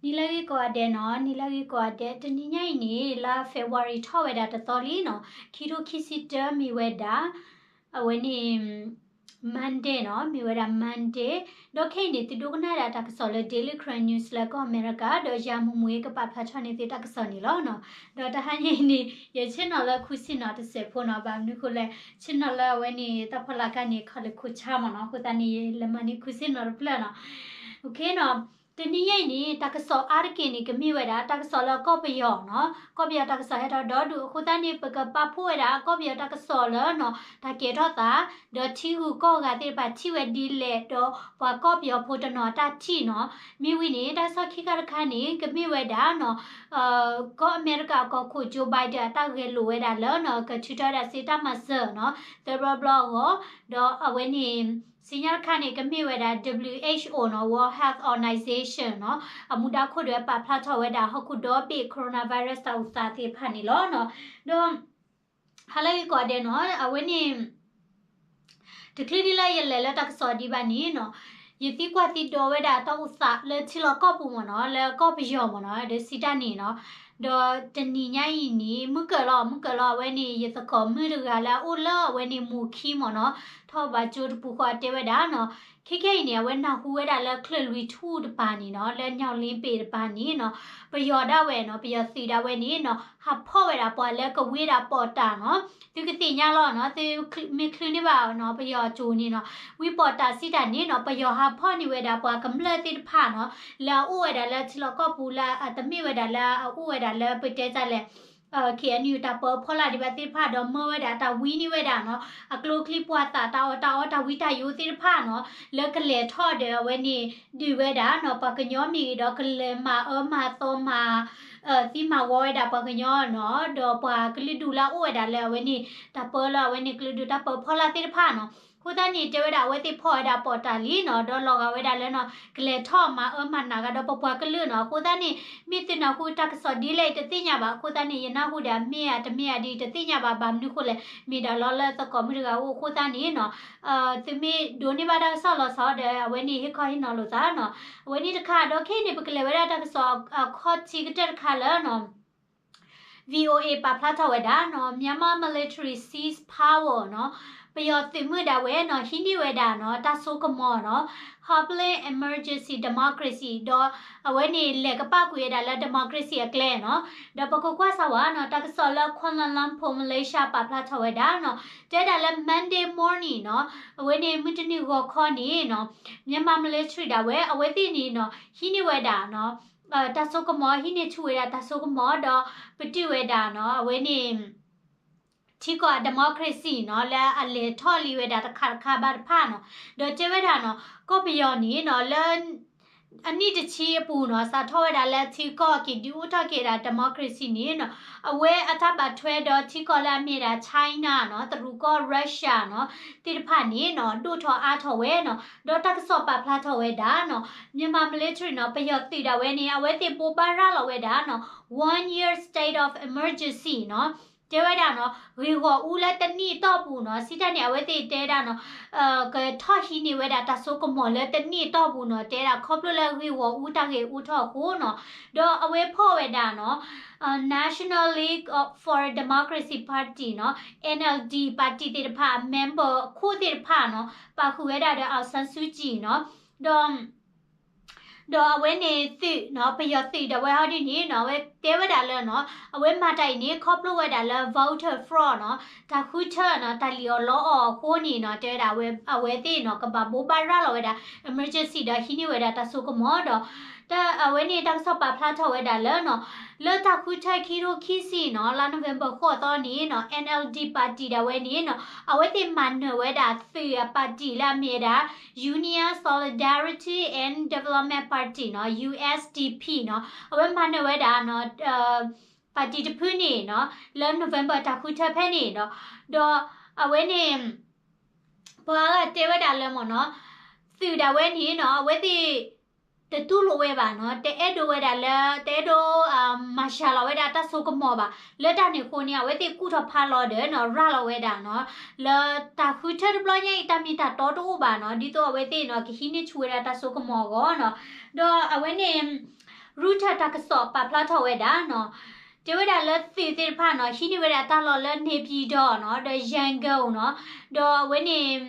နံၤလၢအဂ့ၤကိးဂၤဒဲးနီၤ, နံၤလၢအဂ့ၤကိးဂၤဒဲး, တနံၤညါအံၤန့ၣ် လါ February ထီၣ်ဝဲဒၣ်တသီလံနီၤ, ခံထိခံဆံတၢမ့ၢ်ဝဲဒၣ် အဝဲန့ၣ် Monday နီၤ, မ့ၢ်ဝဲဒၣ် Monday, ဒီးခဲအံၤန့ၣ် သုဒိကနၣ်ဒၣ်တၢ်ကစီၣ်လၢ Daily Karen News လၢကီၢ်အမဲရကၤ, ဒီးယၤမူမူကပာ်ဖျါထီၣ်န့ၢ်သုတၢ်ကစီၣ်န့ၣ်လီၤနီၤ. ဒီးတဟါညါအံၤန့ၣ် ယဆ့ၣ်နီၤလၢခူဆ့ၣ်နီၤတစဲးဖိနီၤ, ဘၣ်မနုၤဃိလဲၣ်, ဆ့ၣ်နီၤလၢအဝဲန့ၣ် တၢ်ဖီလာ်ကါန့ၣ် ခီလၢခိၣ်ဆါမ့ၢ်နီၤ, အဃိသတးန့ၣ် ယလဲၤမၤန့ၢ်ခူဆ့ၣ်နီၤတဖျၢၣ်နီၤ. တနံၤညါအံၤန့ၣ် တၢ်ကစီၣ်အါတက့ၢ်န့ၣ် ကမ့ၢ်ဝဲဒၣ် တၢ်ကစီၣ်လၢကီၢ်ပယီၤနီၤ, ကီၢ်ပယီၤတၢ်ကစီၣ်ဟဲထီၣ်ဒီဒူၣ်အဃိသတးန့ၣ် ပကပာ်ဖှိၣ်ဝဲဒၣ် ကီၢ်ပယီၤတၢ်ကစီၣ်လၢနီၤ တၢ်ကဲထီၣ်သး, ဒီးထံဂုၤကီၢ်ဂၤသ့ၣ်တဖၣ်ထံၣ်ဝဲဒ်လဲၣ်, ဒီးပှၤကီၢ်ပယီၤဖိတနီၤအတၢ်ထံၣ်နီၤ. မ့ၢ်ဝံၤန့ၣ် တၢ်ကစီၣ်ခံခါတခါန့ၣ် ကမ့ၢ်ဝဲဒၣ်နီၤ ကီၢ်အမဲရကၤကီၢ်ခိၣ် Joe Biden အတၢ်ဂဲၤလိာ်ဝဲဒၣ်လၢနီၤ ကထုးထီၣ်ဝဲဒၣ်စ့တၢ်မၤစၢၤနီၤ သၢဘျီဘျီအဂီၢ်, ဒီးအဝဲန့ၣ် ဆူညါတခါန့ၣ် ကမ့ၢ်ဝဲဒၣ် WHO နီၤ, World Health Organization နီၤ, အမူဒါခိၣ်ဒီးပာ်ဖျါထီၣ်ဝဲဒၣ် ဟီၣ်ခိၣ်ဒီဘ့ၣ် coronavirus တၢ်အိၣ်သးသ့ၣ်တဖၣ်န့ၣ်လီၤနီၤ. ဒီး ဟါလၢအဂ့ၤကိးဂၤဒဲးနီၤ, အဝဲန့ၣ် တချုးဒ်လၢယလဲၤလၢတၢ်ကစီၣ်ဒံးဘၣ်န့ၣ်နီၤ, ယသံကွၢ်သံဒိးဝဲဒၣ်တၢ်အိၣ်သးလၢထံလီၢ်ကီၢ်ပူၤမ့ၢ်နီၤ, လၢကီၢ်ပယီၤမ့ၢ်နီၤ, ဒီးစံးတၢ်န့ၣ်နီၤ, ဒီးတနံၤညါအံၤန့ၣ် မုၢ်ကၢၤလီၤ, မုၢ်ကၢၤလီၤ, အဝဲန့ၣ် ယသကိးမုၣ်တဂၤလၢအအိၣ်လၢအဝဲန့ၣ် မိၢ်ခံမ့ၢ်နီၤ, ထီၣ်ဘးကၠိတပူၤဃီတဲဝဲဒၣ်နီၤ, ခဲခဲအံၤန့ၣ် အဝဲနၢ်ဟူဝဲဒၣ်လၢ ချၢၣ်လွံၢ်ထူၣ်တပၤန့ၣ်နီၤ, လၢ ညၣ်လ့ပ့ၤ တပၤန့ၣ်နီၤ, ပယီၤဒၣ်ဝဲနီၤ, ပယီၤသုးဒၣ်ဝဲန့ၣ်နီၤ, ဟးဖီၣ်ဝဲဒၣ်ပှၤလၢကဝ့ဒၣ်ပီးတးနီၤ, သုကသ့ၣ်ညါလီၤနီၤ, သုမ့ၢ်ချုးန့ၢ်ဘၣ်နီၤ, ပယီၤကၠိန့ၣ်နီၤ, ဝံပီးတးစံးတၢ်န့ၣ်နီၤ, ပယီၤဟးဖီၣ်န့ၢ်ဝဲဒၣ်ပှၤကမျၢၢ်သ့ၣ်တဖၣ်နီၤ, လၢအအိၣ်ဝဲဒၣ်လၢထံလီၢ်ကီၢ်ပူၤလၢအတမ့ၢ်ဝဲဒၣ်လၢအအိၣ်ဝဲဒၣ်လၢပတဲတၢ်လဲၣ် KNU တၢ်ပၢဖီလာ်ဒံးဘၣ်သ့ၣ်တဖၣ်ဒီးမၢဝဲဒၣ်တၢ်ဝံန့ၢ်ဝဲဒၣ်နီၤ, အကျိချံပှၤသးတၢ်အီၣ်တၢ်အီတၢ်ဝံတၢ်ယိၤသ့ၣ်တဖၣ်နီၤ, လၢကလဲၤထီၣ်ဒီးအဝဲန့ၣ် ဒုးဝဲဒၣ်နီၤ, ပှၤကညီမ့ၢ်ဂ့ၤဒီးကလဲၤမၤအၢမၤသီမၤ သံမၤဝီဝဲဒၣ်ပှၤကညီနီၤ, ဒီးပှၤကလုာ်ဒူၣ်လၢအအိၣ်ဝဲဒၣ်လၢအဝဲန့ၣ် တၢ်ပၢလၢအဝဲန့ၣ်ကလုာ်ဒူၣ်တၢ်ပၢဖီလာ်သ့ၣ်တဖၣ်နီၤ, အဃိသတးန့ၣ် တဲဝဲဒၣ်အဝဲသ့ၣ်ဖီၣ်ဝဲဒၣ်ပီးတးလံနီၤ, ဒီးလီၤဂာ်ဝဲဒၣ်လၢနီၤ ကလဲၤထီၣ်မၤအၢမၤနးဂၤဒီးပပှၤကလုာ်နီၤ, အဃိသတးန့ၣ် မ့ၢ်သုနၢ်ဟူတၢ်ကစီၣ်ဒ်လဲၣ်တသ့ၣ်ညါဘၣ်, အဃိသတးန့ၣ် ယနၢ်ဟူဒီးမ့ၢ်ဧါတမ့ၢ်ဧါဒ်တသ့ၣ်ညါဘၣ်, ဘၣ်မနုၤဃိလဲၣ်, မ့ၢ်ဒၣ်လီၤလၢသကိးမုၣ်တဂၤအအိၣ်အဃိသတးန့ၣ်နီၤ, သုမ့ၢ်ဒိးန့ၢ်ဘၣ်တၢ်ကစီၣ်လီၤဆီဒီး အဝဲန့ၣ်ဟ့ၣ်ခီဟ့ၣ်နီၤလိာ်သးနီၤ, အဝဲန့ၣ်တခါဒီးခဲအံၤန့ၣ် ပကလဲၤဝဲဒၣ်တၢ်ကစီၣ်အခီၣ်ထံးကတၢၢ်တခါလၢနီၤ VOA ပာ်ဖျါထီၣ်ဝဲဒၣ်နီၤ, Myanmar military seize power နီၤ, ပယီၤသုးမုၢ်ဒၣ်ဝဲနီၤ ဟံးန့ၢ်ဝဲဒၣ်နီၤ တၢ်စိကမီၤနီၤ, Hopelin emergency democracy ဒီးအဝဲန့ၣ်လဲၤကပာ်ကွံာ်ဝဲဒၣ်လၢ democracy အကျဲနီၤ, ဒီးပကကွၢ်စၢ်ဝဲနီၤ တၢ်ကစီၣ်လၢ Kuala Lumpur Malaysia ပာ်ဖျါထီၣ်ဝဲဒၣ်နီၤ, တဲဒၣ်လၢ Monday morning နီၤ, အဝဲန့ၣ်မုၢ်တနံၤဂီၤခီန့ၣ်နီၤ, Myanmar military ဒၣ်ဝဲ အဝဲသ့ၣ်န့ၣ်နီၤ ဟံးန့ၢ်ဝဲဒၣ်နီၤ တၢ်စိကမီၤ ဟံးန့ၢ်ဆူၣ်ဝဲဒၣ်တၢ်စိကမီၤဒီး ပတုာ်ဝဲဒၣ်နီၤ အဝဲန့ၣ် ထံကီၢ်အ democracy နီၤ လၢအလဲၤထီၣ်လံဝဲဒၣ်တခါတခါဘၣ်တဖၣ်နီၤ, ဒီးတဲဝဲဒၣ်နီၤ ကီၢ်ပယီၤန့ၣ်နီၤ လၢအနံၣ်တဆံအပူၤနီၤ စးထီၣ်ဝဲဒၣ်လၢထံကီၢ်က့ၤဒုးအိၣ်ထီၣ်က့ၤဒၣ် democracy န့ၣ်နီၤ အဝဲအတၢ်ဘၣ်ထွဲဒီးထံကီၢ်လၢအမ့ၢ်ဒၣ် China နီၤ တရူးကီၢ် Russia နီၤ သ့ၣ်တဖၣ်န့ၣ်နီၤ ဒိၣ်ထီၣ်အါထီၣ်ဝဲနီၤ, ဒီးတၢ်ကစီၣ်ပာ်ဖျါထီၣ်ဝဲဒၣ်နီၤ Myanmar military နီၤ ပယီၤသုးဒၣ်ဝဲန့ၣ် အဝဲသ့ၣ်ဘိးဘၣ်ရၤလီၤဝဲဒၣ်နီၤ one year state of emergency နီၤ တဲဝဲဒၣ်နီၤ ဂ့ၢ်ဂီၢ်အူလၢတနံၣ်အတီၢ်ပူၤနီၤ စံးတၢ်န့ၣ် အဝဲသ့ၣ်တဲဒၣ်နီၤ ကထီၣ်ဟံးန့ၢ်ဝဲဒၣ်တၢ်စိကမီၤလၢတနံၣ်အတီၢ်ပူၤနီၤ တဲဒၣ်ခီဖျိလၢဂ့ၢ်ဂီၢ်အူတၢ်ဂ့ၢ်အိၣ်ထီၣ်အဃိနီၤ, ဒီးအဝဲဖီၣ်ဝဲဒၣ်နီၤ National League for Democracy Party နီၤ NLD party သ့ၣ်တဖၣ် member အခိၣ်သ့ၣ်တဖၣ်နီၤ ပာ်ဃုာ်ဝဲဒၣ်ဒီး အောင်ဆန်းစုကြည် နီၤ ဒီး ဒီးအဝဲန့ၣ်သုးနီၤ ပယီၤသုးဒၣ်ဝဲဟီဒ်န့ၣ်နီၤ အဝဲတဲဝဲဒၣ်လၢနီၤ အဝဲမၤတၢ်အံၤန့ၣ် ခီဖျိဝဲဒၣ်လၢ voter fraud နီၤ တၢ်ဃုထၢနီၤ တၢ်လံၣ်အီၣ်လီအီၣ်အဃိန့ၣ်နီၤ တဲဝဲဒၣ် အဝဲသ့ၣ်နီၤ ကဘၣ်ဘိးဘၣ်ရၤလီၤဝဲဒၣ် emergency ဒီးဟံးန့ၢ်ဝဲဒၣ်တၢ်စိကမီၤဒီး အဝဲန့ၣ်တၢ်ကစီၣ်ပာ်ဖျါထီၣ်ဝဲဒၣ်လၢနီၤ လၢတၢ်ဃုထၢခံထိခံဆံနီၤ လါ November ဃိးသီန့ၣ်နီၤ NLD party ဒၣ်ဝဲန့ၣ်နီၤ အဝဲသ့ၣ်မၤနၢၤဝဲဒၣ်သုးအ party လၢအမ့ၢ်ဝဲဒၣ် Union Solidarity and Development Party နီၤ USDP နီၤ အဝဲမၤနၢၤဝဲဒၣ်နီၤ party တဖုန့ၣ်နီၤ လၢ November တၢ်ဃုထၢဖဲန့ၣ်ဒီး ဒီးအဝဲန့ၣ် ပှၤအါဂၤတဲဝဲဒၣ်လၢမ့ၢ်နီၤ သုးဒၣ်ဝဲန့ၣ်နီၤ အဝဲသ့ၣ် တတူၢ်လိာ်ဝဲဘၣ်နီၤ တအဲၣ်ဒိးဝဲဒၣ်လၢ တအဲၣ်ဒိး မၤစှၤလီၤဝဲဒၣ်တၢ်စိကမီၤဘၣ် လၢတၢ်န့ၣ်အဃိန့ၣ် အဝဲသ့ၣ်ကူၣ်ထီၣ်ဖးလီၤဒီးနီၤ ရၤလီၤဝဲဒၣ်နီၤ လၢတၢ်ဃုထၢတဘျီညါအံၤ တၢ်မ့ၢ်တၢ်တီတအိၣ်ဘၣ်နီၤ ဒ်သိးအဝဲသ့ၣ်နီၤ ကဟံးန့ၢ်ဆူၣ်ဝဲဒၣ်တၢ်စိကမီၤအဂီၢ်နီၤ ဒီးအဝဲန့ၣ် Reuters တၢ်ကစီၣ်ပာ်ဖျါထီၣ်ဝဲဒၣ်နီၤ, တဲဝဲဒၣ်လၢသုးသ့ၣ်တဖၣ်နီၤ ဟံးန့ၢ်ဝဲဒၣ်တၢ်လီၢ်လၢ နေပြည်တော် နီၤ ဒီး ရန်ကုန် နီၤ, ဒီးအဝဲန့ၣ်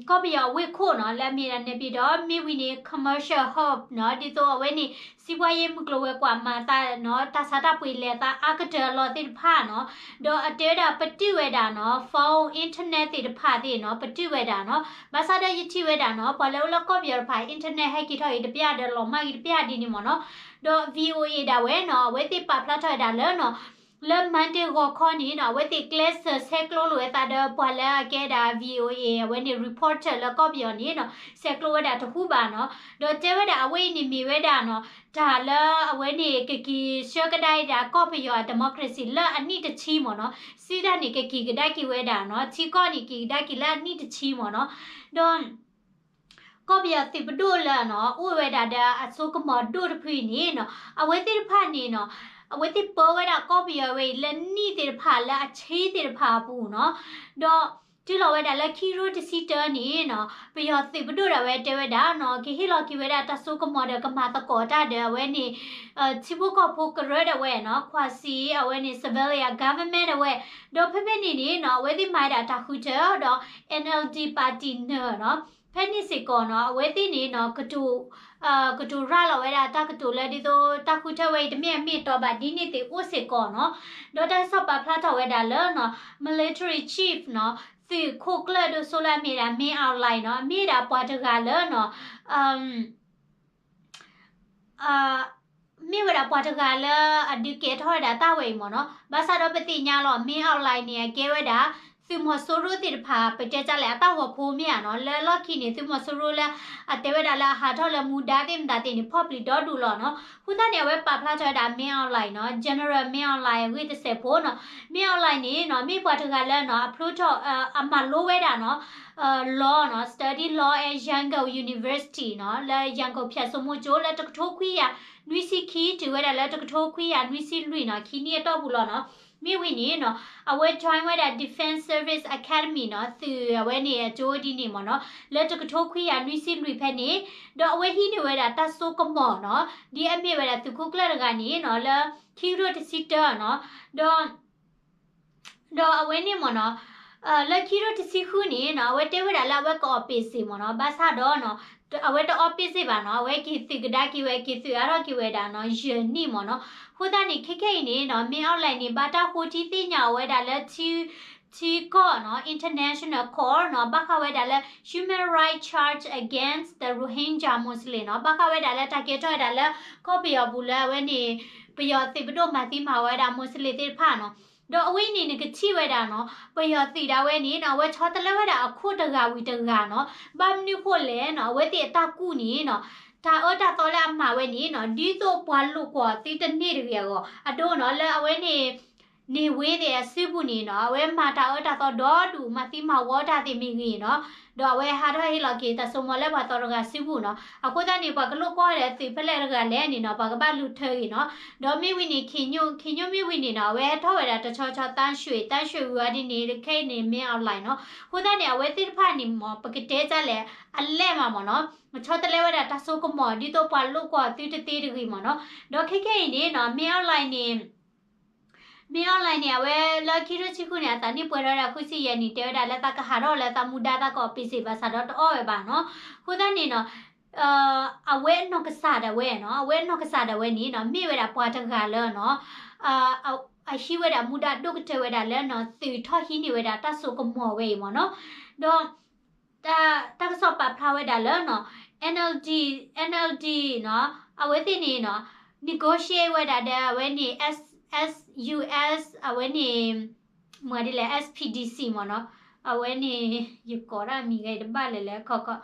ကီၢ်ပယီၤအဝ့ၢ်ခိၣ်နီၤ လၢအမ့ၢ်ဒၣ် နေပြည်တော် မ့ၢ်ဝံၤန့ၣ် commercial hub နီၤ ဒ်သိးအဝဲန့ၣ် စီးပွားရေး မုၢ်ကျိၤဝဲၤကွာ်မၤသးနီၤ တၢ်ဆါတၢ်ပှ့ၤလဲၤသးအါကတၢၢ်အလီၢ်သ့ၣ်တဖၣ်နီၤ, ဒီးအတဲဝဲဒၣ်ပတုာ်ဝဲဒၣ်နီၤ phone internet သ့ၣ်တဖၣ်သ့ၣ်နီၤ ပတုာ်ဝဲဒၣ်နီၤ, ဘၣ်ဆၣ်ဒီးယထံၣ်ဝဲဒၣ်နီၤ ပှၤလၢအိၣ်လၢကီၢ်ပယီၤတဖၣ် internet ဟဲက့ၤထီၣ်အံၤတပျၢ်ဒီး လီၤမၢ်က့ၤတပျၢ်ဒ်န့ၣ်မ့ၢ်နီၤ, ဒီး VOA ဒၣ်ဝဲနီၤ အဝဲသ့ၣ်ပာ်ဖျါထီၣ်ဝဲဒၣ်လၢနီၤ လၢ Monday ဂီၤခီန့ၣ်နီၤ အဝဲသ့ၣ်ကျဲးစၢးဆဲးကျိးလိာ်ဝဲသးဒီးပှၤလၢအကဲဒၣ် VOA အဝဲန့ၣ် reporter လၢကီၢ်ပယီၤန့ၣ်နီၤ ဆဲးကျိးဝဲဒၣ်တဟူဘၣ်နီၤ, ဒီးတဲဝဲဒၣ်အဝဲအံၤန့ၣ်မ့ၢ်ဝဲဒၣ်နီၤ တၢ်လၢအဝဲန့ၣ်ကက့ၤဆှၢကဒါအံၤဒၣ်ကီၢ်ပယီၤအ democracy လၢအနံၣ်တဆံမ့ၢ်နီၤ, စံးတၢ်န့ၣ်ကက့ၤကဒါက့ၤဝဲဒၣ်နီၤ ထံကီၢ်န့ၣ်က့ၤကဒါက့ၤလၢအနံၣ်တဆံမ့ၢ်နီၤ, ဒီး ကီၢ်ပယီၤသုးပဒိၣ်လၢနီၤ အိၣ်ဝဲဒၣ်ဒီးအစိကမီၤဒိၣ်တဖုအံၤန့ၣ်နီၤ အဝဲသ့ၣ်တဖၣ်န့ၣ်နီၤ အဝဲသ့ၣ်ပၢဝဲဒၣ်ကီၢ်ပယီၤဝဲအံၤလၢနံၣ်သ့ၣ်တဖၣ်လၢအဆံသ့ၣ်တဖၣ်အပူၤနီၤ, ဒီးတုၤလီၤဝဲဒၣ်လၢခံကထိတဆံတၢန့ၣ်နီၤ ပယီၤသုးပဒိၣ်ဒၣ်ဝဲတဲဝဲဒၣ်နီၤ ကဟ့ၣ်လီၤက့ၤဝဲဒၣ်တၢ်စိကမီၤဒီးကမၤသကိးတၢ်ဒီးအဝဲန့ၣ် ထံဖိကီၢ်ဖိကရၢဒၣ်ဝဲနီၤ ခွါဆံ အဝဲန့ၣ် civilian government ဒၣ်ဝဲ, ဒီးဖဲဖဲန့ၣ်န့ၣ်နီၤ အဝဲသ့ၣ်မၤဝဲဒၣ်တၢ်ဃုထၢဒီး NLD party နၢၤနီၤ ဖဲန့ၣ်စ့ၢ်ကီးနီၤ အဝဲသ့ၣ်န့ၣ်နီၤ ကတိၤ ကတိၤရၤလီၤဝဲဒၣ်တၢ်ကတိၤလၢဒ်သိးတၢ်ဃုထၢဝဲအံၤတမ့ၢ်အမ့ၢ်အတီဘၣ်ဒ်န့ၣ်သ့ၣ်အိၣ်စ့ၢ်ကီးနီၤ, ဒီးတၢ်ကစီၣ်ပာ်ဖျါထီၣ်ဝဲဒၣ်လၢနီၤ military chief နီၤ သုးခိၣ်ကျၢၢ်ဒိၣ်စိလၢအမ့ၢ်ဒၣ် မင်းအောင်လှိုင် နီၤ အမ့ၢ်ဒၣ်ပှၤတဂၤလၢနီၤ မ့ၢ်ဝဲဒၣ်ပှၤတဂၤလၢအဒုးကဲထီၣ်ဝဲဒၣ်တၢ်ဝဲအံၤမ့ၢ်နီၤ, ဘၣ်ဆၣ်ဒီးပသ့ၣ်ညါလီၤ မင်းအောင်လှိုင် န့ၣ် အကဲဝဲဒၣ် သုးမီၤစိရိၤသ့ၣ်တဖၣ် ပတဲတၢ်လဲၣ် အတၢ်ဂီၤဖိမ့ၢ်ဧါနီၤ, လၢလီၢ်ခံန့ၣ် သုးမီၤစိရိၤလၢအတဲဝဲဒၣ်လၢအဟးထီၣ်လၢမူဒါသ့ၣ်မတၤသ့ၣ်န့ၣ် ဖီၣ်ပျံၤဒီဒူၣ်လီၤနီၤ, အဃိသတးန့ၣ် အဝဲပာ်ဖျါထီၣ်ဝဲဒၣ် မင်းအောင်လှိုင် နီၤ general မင်းအောင်လှိုင် အဂ့ၢ်တစဲးဖိနီၤ, မင်းအောင်လှိုင် န့ၣ်နီၤ မ့ၢ်ပှၤတဂၤလၢနီၤ အဖျိထီၣ် အမၤလိဝဲဒၣ်နီၤ law နီၤ study law at Yangon University နီၤ လၢ ရန်ကုန် ဖျၢၣ်စိမိကၠိ လၢတကထိခွံကယၤနွံဆံခံ တုၤဝဲဒၣ်လၢတကထိခွံကယၤနွံဆံလွံၢ်နီၤ ခံနံၣ်အတီၢ်ပူၤလီၤနီၤ, မ့ၢ်ဝံၤန့ၣ်နီၤ အဝဲ join ဝဲဒၣ် Defense Service Academy နီၤ သုးအဝဲန့ၣ်အကၠိဒ်န့ၣ်မ့ၢ်နီၤ လၢတကထိခွံကယၤနွံဆံလွံၢ်ဖဲန့ၣ်, ဒီးအဝဲဟံးန့ၢ်ဝဲဒၣ်တၢ်စိကမီၤနီၤ ဒ်အမ့ၢ်ဝဲဒၣ်သုးခိၣ်ကျၢၢ်တဂၤန့ၣ်နီၤ လၢခံကထိတဆံတၢနီၤ, ဒီး ဒီးအဝဲန့ၣ်မ့ၢ်နီၤ လၢခံကထိတဆံဃုန့ၣ်နီၤ အဝဲတဲဝဲဒၣ်လၢအဝဲကအီၣ်ပ့းစ့ၢ်မ့ၢ်နီၤ, ဘၣ်ဆၣ်ဒီးနီၤ အဝဲတအီၣ်ပ့းစ့ၢ်ဘၣ်နီၤ, အဝဲက့ၤသုးကဒါက့ၤဝဲ က့ၤသုးအါထီၣ်က့ၤဝဲဒၣ်နီၤ ယဲၢ်နံၣ်မ့ၢ်နီၤ, အဃိသတးန့ၣ် ခဲခဲအံၤန့ၣ်နီၤ မင်းအောင်လှိုင်န့ၣ် ဘၣ်တၢ်ဃိထံသ့ၣ်ညါအီၤဝဲဒၣ်လၢ ထံကီၢ်နီၤ international court နီၤ ဘၣ်ဃးဝဲဒၣ်လၢ human rights charge against the Rohingya Muslim နီၤ, ဘၣ်ဃးဝဲဒၣ်လၢတၢ်ကဲထီၣ်ဝဲဒၣ်လၢ ကီၢ်ပယီၤပူၤလၢအဝဲန့ၣ် ပယီၤသုးပဒိၣ်မၤသံမၤဝဲဒၣ် Muslim သ့ၣ်တဖၣ်နီၤ, ဒီးအဝဲအံၤန့ၣ် နကထံၣ်ဝဲဒၣ်နီၤ ပယီၤသုးဒၣ်ဝဲန့ၣ်နီၤ အဝဲဆီတလဲဝဲဒၣ်အခိၣ်တဂၤဝံၤတဂၤနီၤ, ဘၣ်မနုၤဃိလဲၣ်နီၤ အဝဲသ့ၣ်အတၢ်ကူၣ်န့ၣ်နီၤ တၢ်အၢတၢ်သီလၢအမၤဝဲန့ၣ်နီၤ ဒ်သိးပှၤလိာ်ကွီၢ်သုတန့ၢ်တဂ့ၤအဂီၢ် အဒိနီၤ လၢအဝဲန့ၣ် န့ၢ်ဝ့သ့ၣ်အစုပူၤန့ၣ်နီၤ အဝဲမၤတၢ်အၢတၢ်သီဒီဒူၣ် မၤသံမၤဝီတၢ်သ့ၣ်မ့ၢ်ဂ့ၤနီၤ, ဒီးအဝဲဟးထီၣ်ဟ့ၣ်လီၤက့ၤတၢ်စိကမီၤလၢပှၤသီတဂၤစုပူၤနီၤ, အဃိသတးန့ၣ် ပှၤကလိာ်ကွီၢ်ဒီးသုးဖဲလဲၣ်တဂၤလဲၣ်န့ၣ်နီၤ ပှၤကဘၣ်လူၤထၢဂ့ၤနီၤ, ဒီးမ့ၢ်ဝံၤန့ၣ် ခ့ညိၣ် ခ့ညိၣ်မ့ၢ်ဝံၤန့ၣ်နီၤ အဝဲဟဲထီၣ်ဝဲဒၣ်တဆီဆီ သန်းရွှေ သန်းရွှေ ဝံၤအီၤဒ်န့ၣ် ခဲအံၤန့ၣ် မင်းအောင်လှိုင် နီၤ, အဃိသတးန့ၣ် အဝဲသ့ၣ်တဖၣ်န့ၣ်မ့ၢ် ပကတဲတၢ်လဲၣ် အလဲၢ်မးမ့ၢ်နီၤ, ဆီတလဲဝဲဒၣ်တၢ်စိကမီၤ ဒ်သိးပှၤလိာ်ကွီၢ်သုတသ့တဂ့ၤမ့ၢ်နီၤ, ဒီးခဲခဲအံၤန့ၣ်နီၤ မင်းအောင်လှိုင် န့ၣ် မင်းအောင်လှိုင် န့ၣ် အဝဲလၢခံကထိတဆံဃုန့ၣ် အသးနံၣ်ပှဲၤထီၣ်ဝဲဒၣ်ဃုဆံယဲၢ်နံၣ် တဲဝဲဒၣ်လၢသးကဟးထီၣ်လၢသးမူဒါသးကအီၣ်ပ့းစ့ၢ်ဘၣ်ဆၣ်ဒီးတအီၣ်ဝဲဘၣ်နီၤ, အဃိသတးန့ၣ်နီၤ အဝဲအနီၢ်ကစၢ်ဒၣ်ဝဲနီၤ အဝဲအနီၢ်ကစၢ်ဒၣ်ဝဲန့ၣ်နီၤ မ့ၢ်ဝဲဒၣ်ပှၤတဂၤလၢနီၤ အဟံးဝဲဒၣ်မူဒါဒိၣ်ကတၢၢ်ဝဲဒၣ်လၢနီၤ သုးထီၣ်ဟံးန့ၢ်ဝဲဒၣ်တၢ်စိကမီၤဝဲအံၤမ့ၢ်နီၤ, ဒီး တၢ်ကစီၣ်ပာ်ဖျါဝဲဒၣ်လၢနီၤ NLD NLD နီၤ အဝဲသ့ၣ်န့ၣ်နီၤ negotiate ဝဲဒၣ်ဒီးအဝဲန့ၣ် S US အဝဲန့ၣ် မ့ၢ်ဒ်လဲၣ် SPDC မ့ၢ်နီၤ အဝဲန့ၣ် ယကိးဒၣ်မံၤဂ့ၤတဘၣ်လဲၣ်လဲၣ် ခီခီ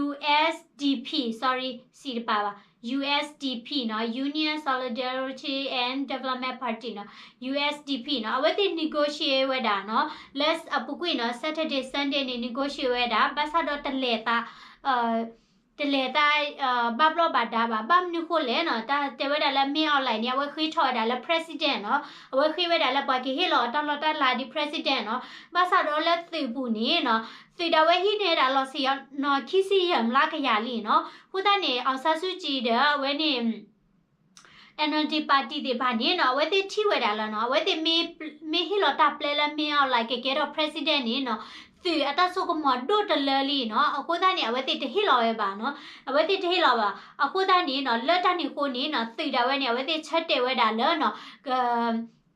USDP sorry စံးတပာ်ဘၣ် USDP နီၤ Union Solidarity and Development Party နီၤ USDP နီၤ အဝဲသ့ၣ် negotiate ဝဲဒၣ်နီၤ လၢအပူၤကွံာ်နီၤ Saturday Sunday န့ၣ် negotiate ဝဲဒၣ် ဘၣ်ဆၣ်ဒီးတလဲၤသး တလဲၤတၢ် ဘၣ်ဘျီၣ်ဘၣ်ဒါဘၣ်. ဘၣ်မနုၤဃိလဲၣ်နီၤ, တၢ်တဲဝဲဒၣ်လၢ မင်းအောင်လှိုင် န့ၣ် အဝဲဃ့ထီၣ်ဝဲဒၣ်လၢ president နီၤ, အဝဲဃ့ဝဲဒၣ်လၢပှၤကဟ့ၣ်လီၤအီၤတၢ်လီၢ်တၢ်လၤဒ် president နီၤ. ဘၣ်ဆၣ်ဒီးလၢသုးပူၤန့ၣ်နီၤ, သုးဒၣ်ဝဲဟံးန့ၢ်ဝဲဒၣ်လီၤစ့ၢ်ကီးနီၤ ခံဆံယဲၢ်မျးကယၤလံနီၤ. အဃိသတးန့ၣ် အောင်ဆန်းစုကြည် ဒီးအဝဲန့ၣ် NLD party သ့ၣ်တဖၣ်န့ၣ်နီၤ, အဝဲသ့ၣ်ထံၣ်ဝဲဒၣ်လၢနီၤ, အဝဲသ့ၣ်မ့ၢ်ဟ့ၣ်လီၤတၢ်ပျဲလၢ မင်းအောင်လှိုင် ကကဲထီၣ် president န့ၣ်နီၤ, သုးအတၢ်စိကမီၤဒိၣ်တလၢလံနီၤ. အဃိသတးန့ၣ် အဝဲသ့ၣ်တဟ့ၣ်လီၤဝဲဘၣ်နီၤ, အဝဲသ့ၣ်တဟ့ၣ်လီၤဘၣ်. အဃိသတးန့ၣ်နီၤ, လၢတၢ်န့ၣ်အဃိန့ၣ်နီၤ, သုးဒၣ်ဝဲန့ၣ် အဝဲသ့ၣ်ဆၢတဲာ်ဝဲဒၣ်လၢနီၤ က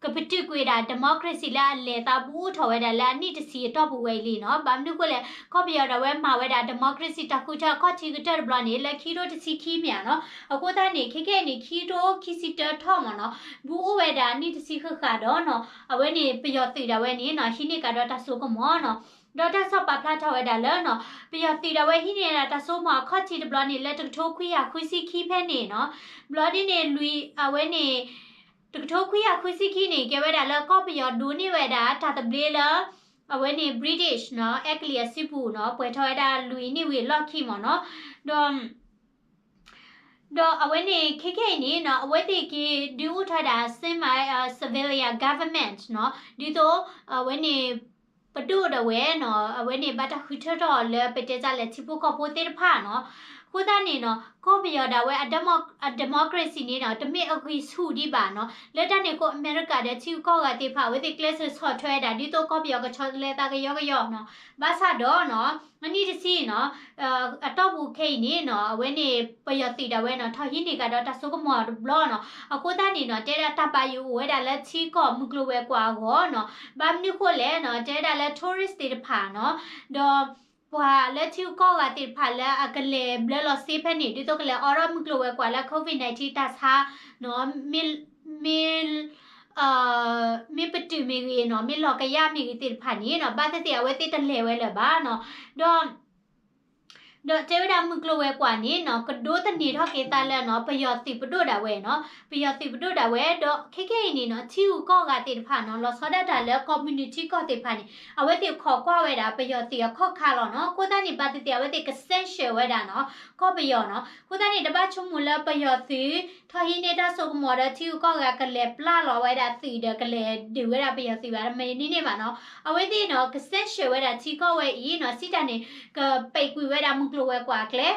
ကပတုာ်ကွံာ်ဒၣ် democracy လၢအလဲၤသးဘူးအိၣ်ထီၣ်ဝဲဒၣ်လၢအနံၣ်တဆံအတီၢ်ပူၤဝဲအံၤလံနီၤ. ဘၣ်မနုၤဃိလဲၣ်, ကီၢ်ပယီၤဒၣ်ဝဲမၤဝဲဒၣ် democracy တၢ်ဃုထၢအခီၣ်ထံးကတၢၢ်တဘျီန့ၣ် လၢခံကထိတဆံခံမ့ၢ်ဧါနီၤ. အဃိသတးန့ၣ် ခဲခဲအံၤန့ၣ် ခံကထိခံဆံတၢထီၣ်မ့ၢ်နီၤ, ဘူးအိၣ်ဝဲဒၣ်နံၣ်တဆံဃၣ်ဃၣ်ဒီးနီၤ, အဝဲန့ၣ် ပယီၤသုးဒၣ်ဝဲန့ၣ်နီၤ, ဟံးန့ၢ်ကဒီးတၢ်စိကမီၤနီၤ. ဒီးတၢ်ဆီၣ်ပာ်ဖျါထီၣ်ဝဲဒၣ်လၢနီၤ, ပယီၤသုးဒၣ်ဝဲဟံးန့ၢ်ဒၣ်တၢ်စိကမီၤအခီၣ်ထံးတဘျီန့ၣ် လၢတကထိခွံကယၤဃုဆံခံဖဲန့ၣ်နီၤ. ဘျီဒ်န့ၣ် လွံၢ် အဝဲန့ၣ် တကထိခွံကယၤဃုဆံခံန့ၣ် ကဲဝဲဒၣ်လၢကီၢ်ပယီၤဒိးန့ၢ်ဝဲဒၣ်တၢ်သဘျ့လၢ အဝဲန့ၣ် British နီၤ, အဲကလံးအစုပူၤနီၤ, ပှဲၤထီၣ်ဝဲဒၣ်လွံၢ်နံၣ်ဝံၤအလီၢ်ခံမ့ၢ်နီၤ. ဒီး ဒီးအဝဲန့ၣ် ခဲခဲအံၤန့ၣ်နီၤ, အဝဲသ့ၣ်က့ၤဒုးအိၣ်ထီၣ်ဝဲဒၣ် semi civilian government နီၤ, ဒ်သိး အဝဲန့ၣ် ပဒိၣ်ဒၣ်ဝဲနီၤ, အဝဲန့ၣ်ဘၣ်တၢ်ဃုထၢထီၣ်အီၤလၢ ပတဲတၢ်လဲၣ် ထံဖိကီၢ်ဖိသ့ၣ်တဖၣ်နီၤ. အဃိသတးန့ၣ်နီၤ, ကီၢ်ပယီၤဒၣ်ဝဲအ demo- အ democracy န့ၣ်နီၤ, တမ့ၢ်အဂံၢ်ဆူၣ်ဒံးဘၣ်နီၤ. လၢတၢ်န့ၣ်အဃိ အမဲရကၤဒီးထံဂုၤကီၢ်ဂၤသ့ၣ်တဖၣ် အဝဲသ့ၣ်ကျဲးစၢးဆီၣ်ထွဲဝဲဒၣ် ဒ်သိးကီၢ်ပယီၤကဆီတလဲသးကယီကယီနီၤ. ဘၣ်ဆၣ်ဒီးနီၤ, အနံၣ်တဆံနီၤ အတီၢ်ပူၤခဲအံၤန့ၣ်နီၤ, အဝဲန့ၣ် ပယီၤသုးဒၣ်ဝဲနီၤ, ထီၣ်ဟံးန့ၢ်ကဒီးတၢ်စိကမီၤတဘျီနီၤ. အဃိသတးန့ၣ်နီၤ, တဲဒၣ်တၢ်ဘၣ်ယိၣ်အိၣ်ဝဲဒၣ်လၢထံကီၢ်မုၢ်ကျိၤဝဲၤကွာ်အဂီၢ်နီၤ. ဘၣ်မနုၤဃိလဲၣ်နီၤ, တဲဒၣ်လၢ tourist သ့ၣ်တဖၣ်နီၤ, ဒီး ပှၤလၢထံဂုၤကီၢ်ဂၤသ့ၣ်တဖၣ်လၢအကလဲၤဘျၢလီၤစ့ဖဲန့ၣ် ဒ်သိးကလဲၤအိးထီၣ်မုၢ်ကျိၤဝဲၤကွာ်လၢ COVID nineteen တၢ်ဆါနီၤ, မ့ၢ် မ့ၢ် မ့ၢ်ပတုာ်မ့ၢ်ဂ့ၤနီၤ, မ့ၢ်လီၤကယၢ်မ့ၢ်ဂ့ၤသ့ၣ်တဖၣ်န့ၣ်နီၤ, ဘၣ်သ့ၣ်သ့ၣ်အဝဲသ့ၣ်တလဲၤဝဲလၢၤဘၣ်နီၤ. ဒီး ဒီးတဲဝဲဒၣ်မုၢ်ကျိၤဝဲၤကွာ်န့ၣ်နီၤ, ကဒိသန့ၤထီၣ်က့ၤသးလၢနီၤ, ပယီၤသုးပဒိၣ်ဒၣ်ဝဲနီၤ, ပယီၤသုးပဒိၣ်ဒၣ်ဝဲ, ဒီးခဲခဲအံၤန့ၣ်နီၤ, ထံဂုၤကီၢ်ဂၤသ့ၣ်တဖၣ်နီၤ, လီၤဆီဒၣ်တၢ်လၢ community ကီၢ်သ့ၣ်တဖၣ်န့ၣ် အဝဲသ့ၣ်ခိးကွၢ်ဝဲဒၣ်ပယီၤသုးအခီၣ်ခါလီၤနီၤ. အဃိသတးန့ၣ် ဘၣ်သ့ၣ်သ့ၣ်အဝဲသ့ၣ်က censure ဝဲဒၣ်နီၤ, ကီၢ်ပယီၤနီၤ. အဃိသတးန့ၣ် တဘၣ်ဆိကမိၣ်လၢပယီၤသုး ထီၣ်ဟံးန့ၢ်တၢ်စိကမီၤဒီးထံဂုၤကီၢ်ဂၤကလဲၤပျၢ်လီၤဝဲဒၣ်သုးဒီးကလဲၤဒုးဝဲဒၣ်ပယီၤသုးဘၣ်, တမ့ၢ်န့ၣ်န့ၣ်ဘၣ်နီၤ. အဝဲသ့ၣ်နီၤ, က censure ဝဲဒၣ်ထံကီၢ်ဝဲအံၤနီၤ, စံးတၢ်န့ၣ် ကပဲာ်ကွံာ်ဝဲဒၣ်မုၢ်ကျိၤဝဲၤကွာ်အကျဲ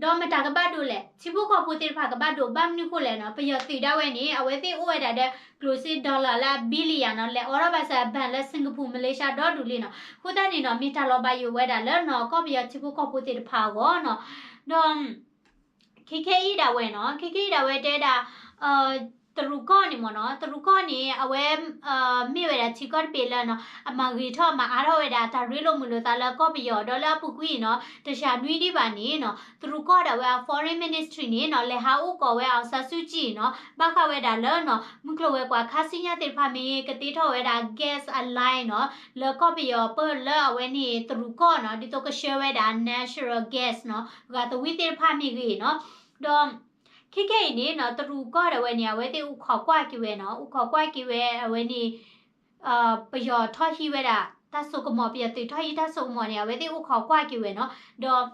ဒီးမတၤကဘၣ်ဒိလဲၣ်, ထံဖိကီၢ်ဖိသ့ၣ်တဖၣ်ကဘၣ်ဒိ, ဘၣ်မနုၤဃိလဲၣ်နီၤ, ပယီၤသုးဒၣ်ဝဲန့ၣ် အဝဲသ့ၣ်အိၣ်ဝဲဒၣ်ဒီးကျိၣ်စ့ dollar လၢအ billion နီၤ, လဲၤအိးထီၣ်ဘၣ်ဆၣ် bank လၢ Singapore, Malaysia ဒီဒူၣ်လံနီၤ. အဃိသတးန့ၣ်နီၤ, မ့ၢ်တၢ်လီၤဘၣ်ယိၣ်ဝဲဒၣ်လၢနီၤ, ကီၢ်ပယီၤထံဖိကီၢ်ဖိသ့ၣ်တဖၣ်အဂီၢ်နီၤ. ဒီး ခဲခဲအံၤဒၣ်ဝဲနီၤ, ခဲခဲအံၤဒၣ်ဝဲတဲဒၣ် တရူးကီၢ်န့ၣ်မ့ၢ်နီၤ, တရူးကီၢ်န့ၣ် အဝဲ မ့ၢ်ဝဲဒၣ်ထံကီၢ်တဘ့ၣ်လၢနီၤ, အမၤဂ့ၤထီၣ်မၤအါထီၣ်ဝဲဒၣ် တၢ်ရ့လိာ်မုာ်လိာ်သးလၢကီၢ်ပယီၤဒီးလၢအပူၤကွံာ်နီၤ, တစှၤနွံဒံးဘၣ်န့ၣ်နီၤ, တရူးကီၢ်ဒၣ်ဝဲအ foreign ministry န့ၣ်နီၤ, လဲၤဟးအိၣ်ကိးဝဲ အောင်ဆန်းစုကြည် နီၤ, ဘၣ်ဃးဝဲဒၣ်လၢနီၤ, မုၢ်ကျိၤဝဲၤကွာ်ခါဆူညါသ့ၣ်တဖၣ်မ့ၢ်ဂ့ၤ ကသ့ထီၣ်ဝဲဒၣ် gas line နီၤ, လၢကီၢ်ပယီၤပၢၢ်လၢအဝဲန့ၣ်တရူးကီၢ်နီၤ, ဒ်သိးကဆှၢဝဲဒၣ် natural gas နီၤ, ဂၤသဝံသ့ၣ်တဖၣ်မ့ၢ်ဂ့ၤနီၤ, ဒီး ခဲခဲအံၤန့ၣ်နီၤ, တရူးကီၢ်ဒၣ်ဝဲန့ၣ် အဝဲသ့ၣ်အိၣ်ခိးကွၢ်က့ၤဝဲနီၤ, အိၣ်ခိးကွၢ်က့ၤဝဲအဝဲန့ၣ် ပယီၤထီၣ်ဟံးဝဲဒၣ် တၢ်စိကမီၤ, ပယီၤသုးထီၣ်ဟံးတၢ်စိကမီၤန့ၣ် အဝဲသ့ၣ်အိၣ်ခိးကွၢ်က့ၤဝဲနီၤ, ဒီး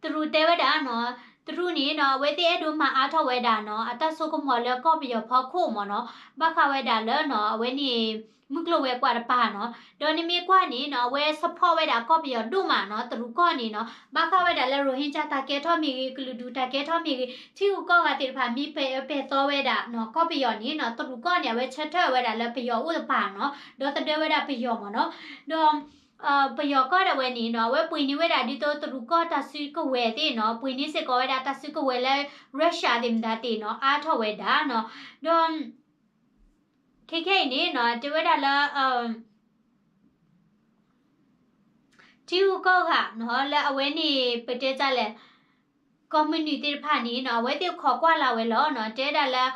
တရူးတဲဝဲဒၣ်နီၤ, တရူးန့ၣ်နီၤ, အဝဲသ့ၣ်အဲၣ်ဒိးမၤအါထီၣ်ဝဲဒၣ်နီၤ, အတၢ်စိကမီၤလၢကီၢ်ပယီၤဖီခိၣ်မ့ၢ်နီၤ, ဘၣ်ဃးဝဲဒၣ်လၢနီၤ, အဝဲန့ၣ် မုၢ်ကျိၤဝဲၤကွာ်တပၤနီၤ, ဒီးနမ့ၢ်ကွၢ်န့ၣ်နီၤ, အဝဲ support ဝဲဒၣ်ကီၢ်ပယီၤဒိၣ်မးနီၤ, တရူးကီၢ်န့ၣ်နီၤ, ဘၣ်ဃးဝဲဒၣ်လၢ Rohingya တၢ်ကဲထီၣ်မ့ၢ်ဂ့ၤ, ကလုာ်ဒူၣ်တၢ်ကဲထီၣ်မ့ၢ်ဂ့ၤ, ထံဂုၤကီၢ်ဂၤသ့ၣ်တဖၣ် မ့ၢ်ပဲာ်အၢပဲာ်သီဝဲဒၣ်နီၤ, ကီၢ်ပယီၤန့ၣ်နီၤ, တရူးကီၢ်န့ၣ် အဝဲဆၢထၢၣ်ဝဲဒၣ်လၢပယီၤအိၣ်တပၤနီၤ, ဒီသဒၢဝဲဒၣ်ပယီၤမ့ၢ်နီၤ, ဒီး ပယီၤကီၢ်ဒၣ်ဝဲန့ၣ်နီၤ, အဝဲပှ့ၤန့ၢ်ဝဲဒၣ်ဒ်သိးတရူးကီၢ်တၢ်စုကဝဲၤသ့ၣ်နီၤ, ပှ့ၤန့ၢ်စ့ၢ်ကီးဝဲဒၣ်တၢ်စုကဝဲၤလၢ Russia သ့ၣ်မတၤသ့ၣ်နီၤ, အါထီၣ်ဝဲဒၣ်နီၤ, ဒီး ခဲခဲအံၤန့ၣ်နီၤ, တဲဝဲဒၣ်လၢ ထံဂုၤကီၢ်ဂၤနီၤ, လၢအဝဲန့ၣ် ပတဲတၢ်လဲၣ် ကီၢ်မုၢ်နုာ်သ့ၣ်တဖၣ်န့ၣ်နီၤ, အဝဲသ့ၣ်ခိးကွၢ်လၢ်ဝဲလီၤနီၤ, တဲဒၣ်လၢ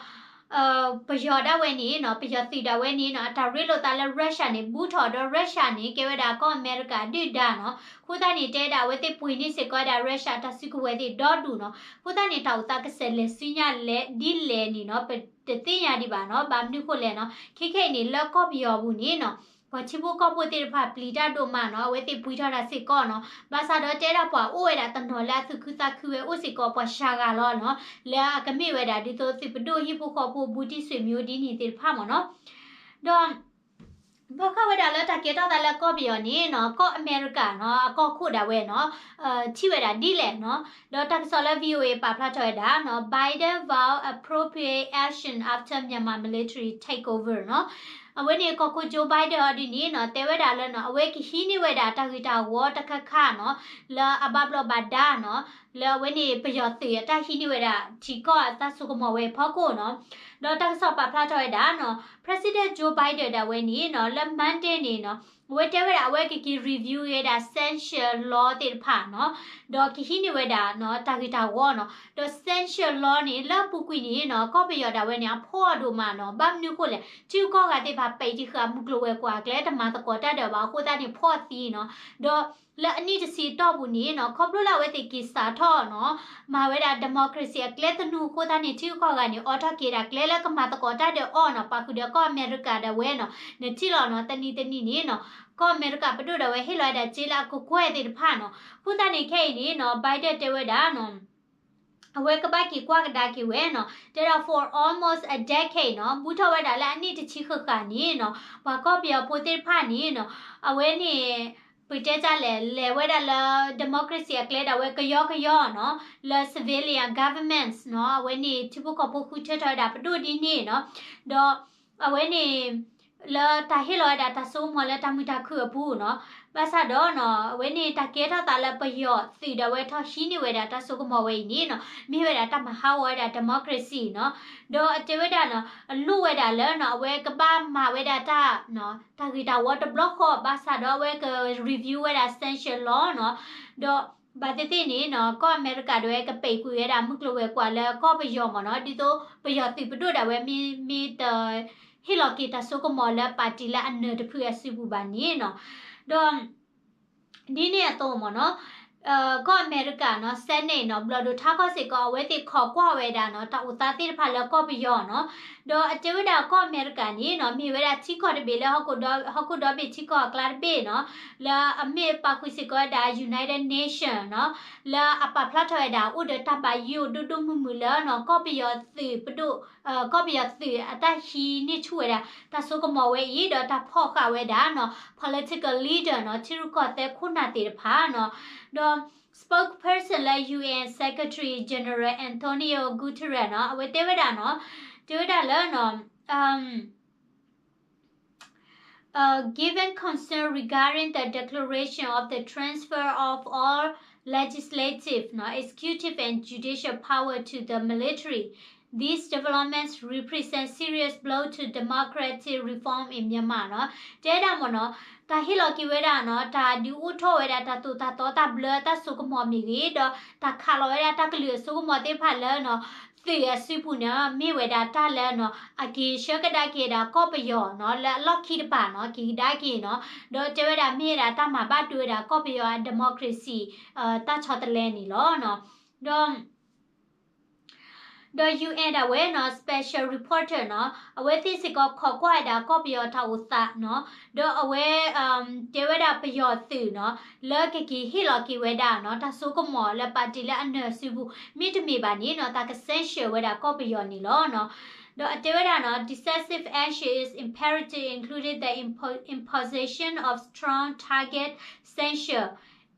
ပယီၤဒၣ်ဝဲန့ၣ်နီၤ, ပယီၤသုးဒၣ်ဝဲန့ၣ်နီၤ, အတၢ်ရ့လိာ်သးလၢ Russia န့ၣ် ဘူးထီၣ်ဒီး Russia န့ၣ် ကဲဝဲဒၣ်ကီၢ်အမဲရကၤဒုၣ်ဒါနီၤ, အဃိသတးန့ၣ် တဲဒၣ်အဝဲသ့ၣ်ပှ့ၤန့ၢ်စ့ၢ်ကီးဝဲဒၣ် Russia တၢ်စုကဝဲၤသ့ၣ်ဒီဒူၣ်နီၤ, အဃိသတးန့ၣ် တၢ်အိၣ်သးကစဲးလဲၤဆူညါလဲၣ်ဒ်လဲၣ်န့ၣ်နီၤ, ပတသ့ၣ်ညါဒံးဘၣ်နီၤ, ဘၣ်မနုၤဃိလဲၣ်နီၤ, ခဲခဲအံၤန့ၣ် လၢကီၢ်ပယီၤပူၤန့ၣ်နီၤ ထံဖိကီၢ်ဖိသ့ၣ်တဖၣ်ပျံၤတၢ်ဒိၣ်မးနီၤ, အဝဲသ့ၣ်ပှံထီၣ်တၢ်စ့ၢ်ကီးနီၤ, ဘၣ်ဆၣ်ဒီးတဲဒၣ်ပှၤအိၣ်ဝဲဒၣ်တနီၤလၢအသူၣ်ခုသးခုဝဲအိၣ်စ့ၢ်ကီး ပှၤစှၤဂၤလီၤနီၤ, လၢအကမ့ၢ်ဝဲဒၣ်ဒ်သိးသုးပဒိၣ်ဟံၣ်ဖိဃီဖိ ဘူးတံၢ်ဆွေမျိုး ဒ်န့ၣ်သ့ၣ်တဖၣ်မ့ၢ်နီၤ, ဒီး ဘၣ်ဃးဝဲဒၣ်လၢတၢ်ကဲထီၣ်သးလၢကီၢ်ပယီၤန့ၣ်နီၤ, ကီၢ်အမဲရကၤနီၤ အကီၢ်ခိၣ်ဒၣ်ဝဲနီၤ, ထံၣ်ဝဲဒၣ်ဒ်လဲၣ်နီၤ, ဒီးတၢ်ကစီၣ်လၢ VOA ပာ်ဖျါထီၣ်ဝဲဒၣ်နီၤ, Biden vow appropriate action after Myanmar military takeover နီၤ, အဝဲန့ၣ်ကီၢ်ခိၣ် Joe Biden အီၤဒ်န့ၣ်နီၤ, တဲဝဲဒၣ်လၢနီၤ, အဝဲကဟံးန့ၢ်ဝဲဒၣ်တၢ်ဂ့ၢ်တၢ်ဝီတခါခါနီၤ, လၢအဘၣ်ဘျီးဘၣ်ဒါနီၤ, လၢအဝဲန့ၣ်ပယီၤသုးအတၢ်ဟံးန့ၢ်ဝဲဒၣ် ထံကီၢ်အတၢ်စိကမီၤဝဲအဖီခိၣ်နီၤ, ဒီးတၢ်ကစီၣ်ပာ်ဖျါထီၣ်ဝဲဒၣ်နီၤ, President Joe Biden ဒၣ်ဝဲန့ၣ်နီၤ, လၢ Monday န့ၣ်နီၤ, အဝဲတဲဝဲဒၣ်အဝဲကက့ၤ review ဝဲဒၣ် sanction law သ့ၣ်တဖၣ်နီၤ, ဒီးကဟံးန့ၢ်ဝဲဒၣ်နီၤ တၢ်ဂ့ၢ်တၢ်ဝီနီၤ, ဒီး sanction law န့ၣ် လၢအပူၤကွံာ်န့ၣ်နီၤ, ကီၢ်ပယီၤဒၣ်ဝဲန့ၣ် အဖှီၣ်ဒိၣ်မးနီၤ, ဘၣ်မနုၤအဃိလဲၣ်, ထံဂုၤကီၢ်ဂၤသ့ၣ်တဖၣ်ပဲာ်ထံဃာ်မုၢ်ကျိၤဝဲၤကွာ်အကျဲ တမၤသကိးတၢ်ဒီးဘၣ်အဃိသတးန့ၣ် ဖှီၣ်သံနီၤ, ဒီး လၢအနံၣ်တဆံအတီၢ်ပူၤန့ၣ်နီၤ, ခီဖျိလၢအဝဲသ့ၣ်က့ၤစးထီၣ်နီၤ, မၤဝဲဒၣ် democracy အကျဲသနူအဃိသတးန့ၣ် ထံဂုၤကီၢ်ဂၤန့ၣ် အိးထီၣ်က့ၤဒၣ်ကျဲလၢကမၤသကိးတၢ်ဒီးအီၤနီၤ, ပာ်ဃုာ်ဒီးကီၢ်အမဲရကၤဒၣ်ဝဲနီၤ, နထံၣ်လီၤနီၤ, တနံၤတနံၤန့ၣ်နီၤ, ကီၢ်အမဲရကၤပဒိၣ်ဒၣ်ဝဲဟ့ၣ်လီၤဝဲဒၣ်စ့လၢအကကွဲၢ်သ့ၣ်တဖၣ်နီၤ, အဃိသတးန့ၣ်ခဲအံၤန့ၣ်နီၤ, Biden တဲဝဲဒၣ်နီၤ အဝဲကဘၣ်က့ၤကွၢ်ကဒါက့ၤဝဲနီၤ, တဲဒၣ် for almost a decade နီၤ, ဘူးထီၣ်ဝဲဒၣ်လၢအနံၣ်တဆံဃၣ်ဃၣ်န့ၣ်နီၤ, ပှၤကီၢ်ပယီၤဖိသ့ၣ်တဖၣ်န့ၣ်နီၤ, အဝဲန့ၣ် ပတဲတၢ်လဲၣ် လဲၤဝဲဒၣ်လၢ democracy အကျဲဒၣ်ဝဲကယီကယီနီၤ, လၢ civilian governments နီၤ, အဝဲန့ၣ် ထံဖိကီၢ်ဖိဃုထၢထီၣ်ဝဲဒၣ်ပဒိၣ်ဒ်န့ၣ်နီၤ, ဒီးအဝဲန့ၣ် လၢတၢ်ဟ့ၣ်လီၤဝဲဒၣ်တၢ်စိကမီၤလၢတၢ်မုာ်တၢ်ခုၣ်အပူၤနီၤ, ဘၣ်ဆၣ်ဒီးနီၤ, အဝဲန့ၣ်တၢ်ကဲထီၣ်သးလၢပယီၤသုးဒၣ်ဝဲထီၣ်ဟံးန့ၢ်ဝဲဒၣ်တၢ်စိကမီၤဝဲအံၤန့ၣ်နီၤ, မ့ၢ်ဝဲဒၣ်တၢ်မၤဟးဂီၤဝဲဒၣ် democracy နီၤ, ဒီးအတဲဝဲဒၣ်နီၤ, အလိၣ်ဝဲဒၣ်လၢနီၤ, အဝဲကဘၣ်မၤဝဲဒၣ်တၢ် တၢ်ဂ့ၢ်တၢ်ဝီတဘျီဃီ ဘၣ်ဆၣ်ဒီးအဝဲက review ဝဲဒၣ် sanction law နီၤ, ဒီးဘၣ်သ့ၣ်သ့ၣ်န့ၣ်နီၤ, ကီၢ်အမဲရကၤဒၣ်ဝဲကပဲာ်ကွံာ်ဝဲဒၣ်မုၢ်ကျိၤဝဲၤကွာ်လၢကီၢ်ပယီၤမ့ၢ်နီၤ, ဒ်သိးပယီၤသုးပဒိၣ်ဒၣ်ဝဲမ့ၢ် မ့ၢ်တ ဟ့ၣ်လီၤက့ၤတၢ်စိကမီၤလၢပၣ်တံၣ်လၢအနၢၤတဖုအစုပူၤဘၣ်န့ၣ်နီၤ, ဒီး ဒ်န့ၣ်အသိးမ့ၢ်နီၤ, ကီၢ်အမဲရကၤနီၤ Senate နီၤ ဘျီၣ်ဒိၣ်ထါခီၣ်စ့ၢ်ကီး အဝဲသ့ၣ်ခိးကွၢ်ဝဲဒၣ်နီၤ တၢ်အိၣ်သးသ့ၣ်တဖၣ်လၢကီၢ်ပယီၤနီၤ, ဒီးအတဲဝဲဒၣ်ကီၢ်အမဲရကၤန့ၣ်နီၤ မ့ၢ်ဝဲဒၣ်ထံကီၢ်တဘ့ၣ်လၢ ဟီၣ်ခိၣ်ဒီဘ့ၣ်ထံကီၢ်အကျါတဘ့ၣ်နီၤ, လၢအမ့ၢ်ပာ်ဃုာ်စ့ၢ်ကီးဝဲဒၣ် United Nation နီၤ, လၢအပာ်ဖျါထီၣ်ဝဲဒၣ် အိၣ်ဒီးတၢ်ဘၣ်ယိၣ်ဒိၣ်ဒိၣ်မုၢ်မုၢ်လၢနီၤ ကီၢ်ပယီၤသုးပဒိၣ် ကီၢ်ပယီၤသုးအတၢ်ဟံးန့ၢ်ဆူၣ်ဝဲဒၣ် တၢ်စိကမီၤဝဲအံၤ ဒီးတၢ်ဖီၣ်ဃာ်ဝဲဒၣ်နီၤ political leader နီၤ ထံရူၢ်ကီၢ်သဲးခိၣ်နၢ်သ့ၣ်တဖၣ်နီၤ, ဒီး spokesperson လၢ UN Secretary General Antonio Guterres နီၤ အဝဲတဲဝဲဒၣ်နီၤ, တဲဝဲဒၣ်လၢနီၤ Uh, given concern regarding the declaration of the transfer of all legislative, no, executive and judicial power to the military, these developments represent serious blow to democratic reform in Myanmar နီၤ, တဲဒၣ်မ့ၢ်နီၤ, တၢ်ဟ့ၣ်လီၤက့ၤဝဲဒၣ်နီၤ, တၢ်ဒုးအိၣ်ထီၣ်ဝဲဒၣ်တၢ်သိၣ်တၢ်သီတၢ်ဘျၢတၢ်စိကမီၤမ့ၢ်ဂ့ၤ, ဒီးတၢ်ခးလီၤဝဲဒၣ်တၢ်ကလုၢ်အစိကမီၤသ့ၣ်တဖၣ်လၢနီၤ သုးအစုပူၤန့ၣ် မ့ၢ်ဝဲဒၣ်တၢ်လၢနီၤ အက့ၤဆှၢကဒါက့ၤဒၣ်ကီၢ်ပယီၤနီၤ လၢအလီၢ်ခံတပၤနီၤ က့ၤကဒါက့ၤနီၤ, ဒီးတဲဝဲဒၣ်မ့ၢ်ဝဲဒၣ်တၢ်မၤဘၣ်ဒိဝဲဒၣ်ကီၢ်ပယီၤအ democracy တၢ်ဆီတလဲန့ၣ်လီၤနီၤ, ဒီး ဒီး UN ဒၣ်ဝဲနီၤ special reporter နီၤ အဝဲသ့ၣ်စ့ၢ်ကီးခိးကွၢ်ဝဲဒၣ်ကီၢ်ပယီၤတၢ်အိၣ်သးနီၤ, ဒီးအဝဲ တဲဝဲဒၣ်ပယီၤသုးနီၤ လၢကက့ၤဟ့ၣ်လီၤက့ၤဝဲဒၣ်နီၤ တၢ်စိကမီၤလၢပၣ်တံၣ်လၢအနၢၤစုပူၤ မ့တမ့ၢ်ဘၣ်န့ၣ်နီၤ တၢ်က sanction ဝဲဒၣ်ကီၢ်ပယီၤန့ၣ်လီၤနီၤ, ဒီးအတဲဝဲဒၣ်နီၤ decisive action is imperative, including the impo- imposition of strong target sanction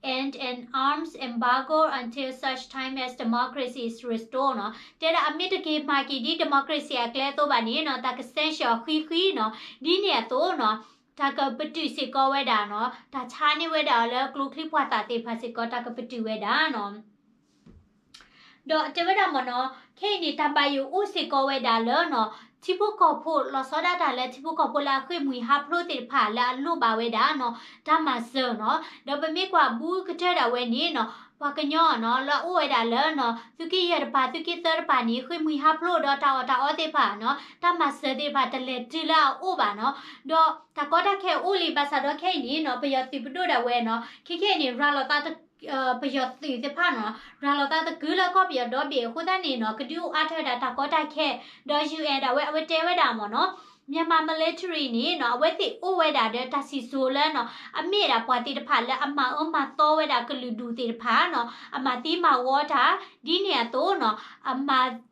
and an arms embargo until such time as democracy is restored နီၤ, တဲဒၣ်အမ့ၢ်တက့ၤမၤက့ၤဒ် democracy အကျဲအသိးဘၣ်န့ၣ်နီၤ တၢ်က sanction အီၤဃံဃံနီၤ, ဒ်န့ၣ်အသိးနီၤ တၢ်ကပတုာ်စ့ၢ်ကီးဝဲဒၣ်နီၤ တၢ်ဆါန့ၢ်ဝဲဒၣ်အီၤလၢကျိချံမျိာ်သၣ်သ့ၣ်တဖၣ်စ့ၢ်ကီး တၢ်ကပတုာ်ဝဲဒၣ်နီၤ. ဒီးတဲဝဲဒၣ်မ့ၢ်နီၤ ခဲအံၤန့ၣ် တၢ်ဘၣ်ယိၣ်အိၣ်စ့ၢ်ကီးဝဲဒၣ်လၢနီၤ ထံဖိကီၢ်ဖိ လီၤဆီဒၣ်တၢ်လၢထံဖိကီၢ်ဖိလၢအဃ့ၢ်မှံဟးဖျိးသ့ၣ်တဖၣ်လၢအလိၣ်ဘၣ်ဝဲဒၣ်နီၤ တၢ်မၤစၢၤနီၤ, ဒီးပမ့ၢ်ကွၢ်ဘူးကတၢၢ်ဒၣ်ဝဲန့ၣ်နီၤ ပှၤကညီနီၤ လၢအအိၣ်ဝဲဒၣ်လၢနီၤ သုးက့ယဲၢ်တပၤ သုးက့သၢတပၤန့ၣ် ဃ့ၢ်မှံဟးဖျိးဒီးတၢ်အီၣ်တၢ်အီသ့ၣ်တဖၣ်နီၤ တၢ်မၤစၢၤသ့ၣ်တဖၣ်တလဲၤတုၤလၢအအိၣ်ဘၣ်နီၤ, ဒီးတၢ်ကီတၢ်ခဲအိၣ်လံ ဘၣ်ဆၣ်ဒီးခဲအံၤန့ၣ်နီၤ ပယီၤသုးပဒိၣ်ဒၣ်ဝဲနီၤ ခဲခဲအံၤန့ၣ် ရၤလီၤသး ပယီၤသုးသ့ၣ်တဖၣ်နီၤ ရၤလီၤသးသကုၤလၢကီၢ်ပယီၤဒီဘ့ၣ်အဃိသတးန့ၣ်နီၤ ကဒုးအိၣ်အါထီၣ်ဝဲဒၣ်တၢ်ကီတၢ်ခဲ, ဒီး UN ဒၣ်ဝဲ အဝဲတဲဝဲဒၣ်မ့ၢ်နီၤ Myanmar military န့ၣ်နီၤ အဝဲသ့ၣ်အိၣ်ဝဲဒၣ်ဒီးတၢ်စံၣ်စိၤလၢနီၤ အမ့ၢ်ဒၣ်ပှၤသ့ၣ်တဖၣ်လၢအမၤအၢမၤသီဝဲဒၣ်ကလုာ်ဒူၣ်သ့ၣ်တဖၣ်နီၤ အမၤသံမၤဝီတၢ် ဒ်န့ၣ်အသိးနီၤ အမၤ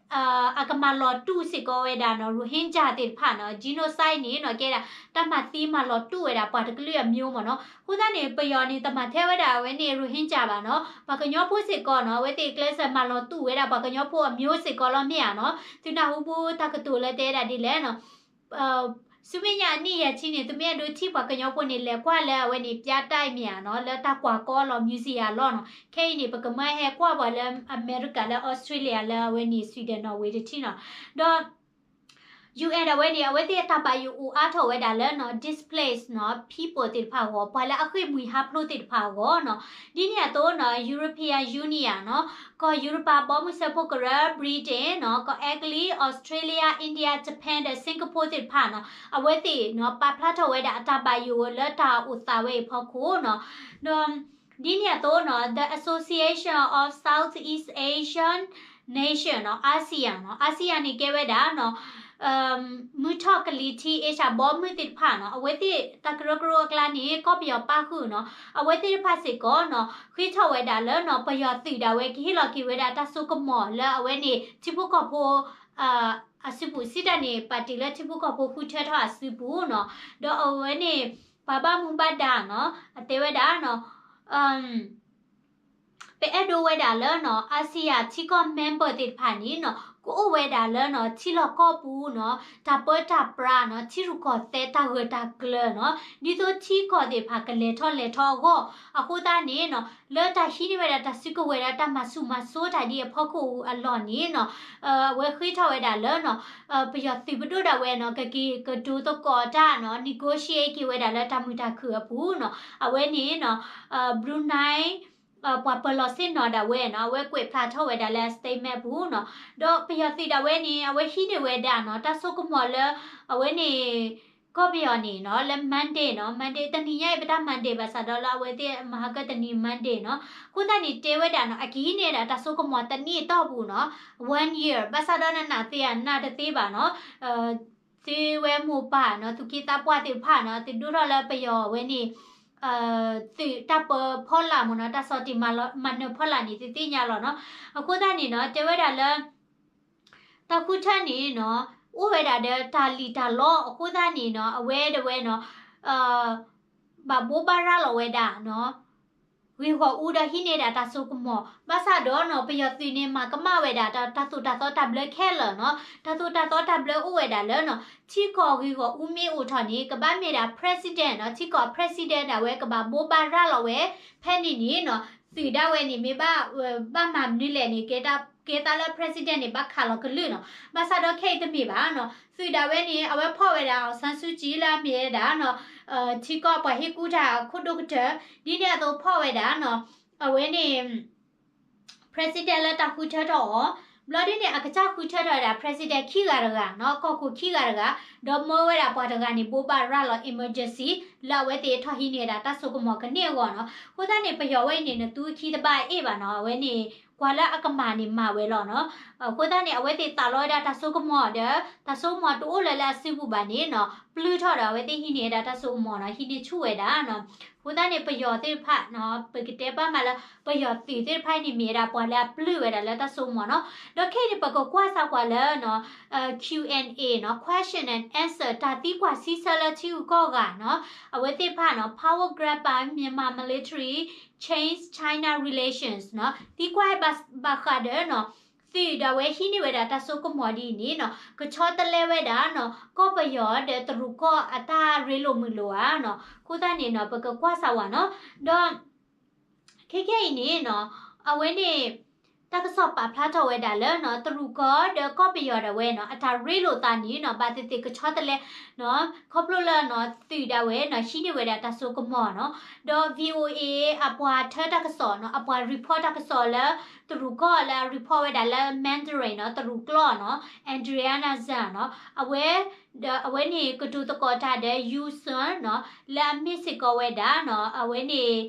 အကမၤလီၤတူၢ်စ့ၢ်ကီးဝဲဒၣ်နီၤ Rohingya သ့ၣ်တဖၣ်နီၤ genocide န့ၣ်နီၤ ကဲဒၣ်တၢ်မၤသံမၤလီၤတူၢ်ဝဲဒၣ်ပှၤတကလုာ်အမျိုးမ့ၢ်နီၤ. အဃိသတးန့ၣ် ပယီၤန့ၣ် တမၤထဲဝဲဒၣ်အဝဲန့ၣ် Rohingya ဘၣ်နီၤ ပှၤကညီဖိစ့ၢ်ကီးနီၤ အဝဲသ့ၣ်ကျဲးစၢးမၤလီၤတူၢ်ဝဲဒၣ်ပှၤကညီဖိအမျိုးစ့ၢ်ကီးလီၤမ့ၢ်ဧါနီၤ. သုနၢ်ဟူပူတၢ်ကတိၤလၢတဲဒၣ်ဒ်လဲၣ်နီၤ ဆူမဲာ်ညါအနံၣ်ယဲၢ်ဆံန့ၣ် သုမ့ၢ်အဲၣ်ဒိးထံၣ်ပှၤကညီဖိန့ၣ် လဲၤကွၢ်လၢအဝဲန့ၣ် ပြတိုက် မ့ၢ်ဧါနီၤ လၢတၢ်ကွၢ်ကီလီၤ museum အလီၢ်နီၤ. ခဲအံၤန့ၣ် ပကမၢဟဲကွၢ်ပှၤလၢ America လၢ Australia လၢအဝဲန့ၣ် Sweden Norway တထံၣ်နီၤ. ဒီး ယူၣ်အၣ် အဝဲန့ၣ် အဝဲသ့ၣ်အတၢ်ဘၣ်ယိၣ်အိၣ်အါထီၣ်ဝဲဒၣ်လၢနီၤ displaced နီၤ people သ့ၣ်တဖၣ်အဂီၢ် ပှၤလၢအဃ့ၢ်မှံဟးဖျိးသ့ၣ်တဖၣ်အဂီၢ်နီၤ. ဒ်န့ၣ်အသိးနီၤ European Union နီၤ ကီၢ်ယူရပၤဘီမုၢ်စၢဖှိၣ်ကရၢ Britain နီၤ ကီၢ်အဲကလံး Australia India Japan ဒီး Singapore သ့ၣ်တဖၣ်နီၤ အဝဲသ့ၣ်နီၤ ပာ်ဖျါထီၣ်ဝဲဒၣ်အတၢ်ဘၣ်ယိၣ်လၢတၢ်အိၣ်သးဝဲအံၤအဖီခိၣ်နီၤ. ဒီး ဒ်န့ၣ်အသိးနီၤ The Association of Southeast Asian Nation နီၤ ASEAN နီၤ ASEAN န့ၣ်ကဲဝဲဒၣ်နီၤ မုၢ်ထီၣ်ကလံၤထံး အ့ရှၢၣ်ဘီမုၢ်သ့ၣ်တဖၣ်နီၤ အဝဲသ့ၣ်တၢ်ကရၢကရိအကျါန့ၣ် ကီၢ်ပယီၤပၣ်ဃုာ်နီၤ အဝဲသ့ၣ်တဖၣ်စ့ၢ်ကီးနီၤ ဃ့ထီၣ်ဝဲဒၣ်လၢနီၤ ပယီၤသုးဒၣ်ဝဲကဟ့ၣ်လီၤက့ၤဝဲဒၣ်တၢ်စိကမီၤလၢအဝဲန့ၣ် ထံဖိကီၢ်ဖိ အစုပူၤ စံးတၢ်န့ၣ် ပာ်တ့ၢ်လၢထံဖိကီၢ်ဖိဃုထၢထီၣ်အစုပူၤနီၤ. ဒီးအဝဲန့ၣ် ပှၤဘၣ်မူဘၣ်ဒါနီၤ အတဲဝဲဒၣ်နီၤ ပအဲၣ်ဒိးဝဲဒၣ်လၢနီၤ ASEAN ထံကီၢ် member သ့ၣ်တဖၣ်န့ၣ်နီၤ ကအိၣ်ဝဲဒၣ်လၢနီၤ ထံလီၢ်ကီၢ်ပူၤနီၤ တၢ်ပၢတၢ်ပြးနီၤ ထံရူၢ်ကီၢ်သဲးတၢ်ဂၢၢ်တၢ်ကျၢၤနီၤ ဒ်သိးထံကီၢ်သ့ၣ်တဖၣ်ကလဲၤထီၣ်လဲၤထီအဂီၢ် အဃိသတးန့ၣ်နီၤ လၢတၢ်ဟံးန့ၢ်ဝဲဒၣ်တၢ်စုကဝဲၤဒီးတၢ်မၤဆူၣ်မၤစိတၢ်ဒ်အဖီခိၣ်အလီၢ်န့ၣ်နီၤ အဝဲဃ့ထီၣ်ဝဲဒၣ်လၢနီၤ ပယီၤသုးပဒိၣ်ဒၣ်ဝဲနီၤ ကက့ၤကတိၤသကိးတၢ်နီၤ negotiate က့ၤဝဲဒၣ်လၢတၢ်မုာ်တၢ်ခုၣ်အပူၤနီၤ အဝဲန့ၣ်နီၤ Brunei ပှၤပၢၤလီၢ်ဆ့ၣ်နီၤဒၣ်ဝဲနီၤ အဝဲကွဲးဖျါထီၣ်ဝဲဒၣ်လၢ statement ပူၤနီၤ ဒီးပယီၤသုးဒၣ်ဝဲန့ၣ် အဝဲဟံးန့ၢ်ဝဲဒၣ်နီၤ တၢ်စိကမီၤလၢ အဝဲန့ၣ် ကီၢ်ပယီၤန့ၣ်နီၤ လၢ Monday နီၤ Monday တနံၤညါအံၤပတၢ် Monday ဘၣ်ဆၣ်ဒီး လၢအဝဲသ့ၣ်မဟါကတနံၤ Monday နီၤ အဃိသတးန့ၣ်တဲဝဲဒၣ်နီၤ အကဟံးန့ၢ်ဒၣ်တၢ်စိကမီၤတနံၣ်အတီၢ်ပူၤနီၤ one year ဘၣ်ဆၣ်ဒီးနနၢ်သ့ဧါ နနၢ်တသ့ဘၣ်နီၤ သုဝဲမိၢ်ပၢ်နီၤ သူၣ်က့သးပှၢ်သ့ၣ်တဖၣ်နီၤ သုဒိၣ်ထီၣ်လၢပယီၤဝဲန့ၣ် သုးတၢ်ပၢဖီလာ်မ့ၢ်နီၤ တၢ်ဆီၣ်တံၢ်မၤနၢၤဖီလာ်န့ၣ် သုသ့ၣ်ညါလီၤနီၤ. အဃိသတးန့ၣ်နီၤ တဲဝဲဒၣ်လၢ တၢ်ဃုထၢန့ၣ်နီၤ အိၣ်ဝဲဒၣ်ဒီးတၢ်လံၣ်တၢ်လီ အဃိသတးန့ၣ်နီၤ အဝဲဒၣ်ဝဲနီၤ ဘၣ်ဘိးဘၣ်ရၤလီၤဝဲဒၣ်နီၤ ဂ့ၢ်ဂီၢ်အူဒီးဟံးန့ၢ်ဒၣ်တၢ်စိကမီၤ ဘၣ်ဆၣ်ဒီးနီၤ ပယီၤသုးန့ၣ် မၤကမၣ်ဝဲဒၣ်တၢ်သိၣ်တၢ်သီတၢ်ဘျၢခဲလၢာ်နီၤ တၢ်သိၣ်တၢ်သီတၢ်ဘျၢအိၣ်ဝဲဒၣ်လၢနီၤ ထံကီၢ်ဂ့ၢ်ဂီၢ်အူမ့ၢ်အိၣ်ထီၣ်န့ၣ် ကဘၣ်မ့ၢ်ဒၣ် president နီၤ ထံကီၢ် president ဒၣ်ဝဲကဘၣ်ဘိးဘၣ်ရၤလီၤဝဲ ဖဲန့ၣ်န့ၣ်နီၤ သုးဒၣ်ဝဲန့ၣ် မ့ၢ်ဘၣ် ဘၣ်မၤမနုၤလဲၣ်န့ၣ် ကဲသးလၢ president န့ၣ် ဘၣ်ခးလီၤကလုၢ်နီၤ ဘၣ်ဆၣ်ဒီးခဲအံၤတမ့ၢ်ဘၣ်နီၤ သုးဒၣ်ဝဲန့ၣ် အဝဲဖီၣ်ဝဲဒၣ် အောင်ဆန်းစုကြည် လၢအမ့ၢ်ဝဲဒၣ်နီၤ ထံကီၢ်ပှၤဟ့ၣ်ကူၣ်တၢ်ခိၣ်ဒိၣ်ကတၢၢ် ဒ်န့ၣ်အသိးဖီၣ်ဝဲဒၣ်နီၤ အဝဲန့ၣ် president လၢတၢ်ဃုထၢထီၣ်အီၤ ဘျီဒ်န့ၣ် အကစၢ်ဃုထၢထီၣ်ဝဲဒၣ် president ခံဂၤတဂၤနီၤ ကီၢ်ခိၣ်ခံဂၤတဂၤ ဒီးမၢဝဲဒၣ်ပှၤတဂၤန့ၣ် ဘိးဘၣ်ရၤလီၤ emergency လၢအဝဲသ့ၣ်ထီၣ်ဟံးန့ၢ်ဒၣ်တၢ်စိကမီၤကန့ၢ်အဂီၢ်နီၤ အဃိသတးန့ၣ် ပယီၤဝဲအံၤန့ၣ် နသူခံတဘၣ်အ့ၣ်ဘၣ်နီၤ အဝဲန့ၣ် ကွၢ်လၢအကမၣ်န့ၣ်မၤဝဲလီၤနီၤ အဃိသတးန့ၣ် အဝဲသ့ၣ်သးလီဝဲဒၣ်တၢ်စိကမီၤဒီး တၢ်စိကမီၤတအိၣ်လၢၤလၢအစုပူၤဘၣ်န့ၣ်နီၤ ပျုၢ်ထီၣ်ဒီးအဝဲသ့ၣ်ဟံးန့ၢ်ဝဲဒၣ်တၢ်စိကမီၤနီၤ ဟံးန့ၢ်ဆူၣ်ဝဲဒၣ်နီၤ အဃိသတးန့ၣ် ပယီၤသ့ၣ်တဖၣ်နီၤ ပကတဲဘၣ်မးလၢ ပယီၤသုးသ့ၣ်တဖၣ်အံၤန့ၣ် မ့ၢ်ဝဲဒၣ်ပှၤလၢအပျုၢ်ဝဲဒၣ်လၢတၢ်စိကမီၤနီၤ ဒီးခဲအံၤန့ၣ် ပကကွၢ်စၢ်ကွၢ်လၢနီၤ Q and A နီၤ question and answer တၢ်သံကွၢ်စံးဆၢလၢထံဂုၤကီၢ်ဂၤနီၤ အဝဲသ့ၣ်တဖၣ်နီၤ Power grab by Myanmar military change China relations နီၤ သံကွၢ်ဘၣ်ဃးဒီးနီၤ သုးဒၣ်ဝဲဟံးန့ၢ်ဝဲဒၣ်တၢ်စိကမီၤဒ်အံၤန့ၣ်နီၤ ကဆီတလဲဝဲဒၣ်နီၤ ကီၢ်ပယီၤဒီးတရူးကီၢ်အတၢ်ရ့လိာ်မုာ်လိာ်ဧါနီၤ အဃိသတးန့ၣ်နီၤ ပကကွၢ်စၢ်ဝဲနီၤ ဒီး ခဲခဲအံၤန့ၣ်နီၤ အဝဲန့ၣ် တၢ်ကစီၣ်ပာ်ဖျါထီၣ်ဝဲဒၣ်လၢနီၤ တရူးကီၢ်ဒီးကီၢ်ပယီၤဒၣ်ဝဲနီၤ အတၢ်ရ့လိာ်သးန့ၣ်နီၤ ဘၣ်သ့ၣ်သ့ၣ်ကဆီတလဲနီၤ ခီဖျိလၢနီၤ သုးဒၣ်ဝဲနီၤ ဟံးန့ၢ်ဝဲဒၣ်တၢ်စိကမီၤနီၤ ဒီး VOA အပှၤထၢတၢ်ကစီၣ်နီၤ အပှၤ report တၢ်ကစီၣ်လၢ တရူးကီၢ်လၢအ report ဝဲဒၣ်လၢ Mandarin နီၤ တရူးကျိာ်နီၤ Adriana Zhang နီၤ အဝဲ ဒီးအဝဲန့ၣ်ကတိၤသကိးတၢ်ဒီး Yu Xun နီၤ လၢအမ့ၢ်စ့ၢ်ကီးဝဲဒၣ်နီၤ အဝဲန့ၣ်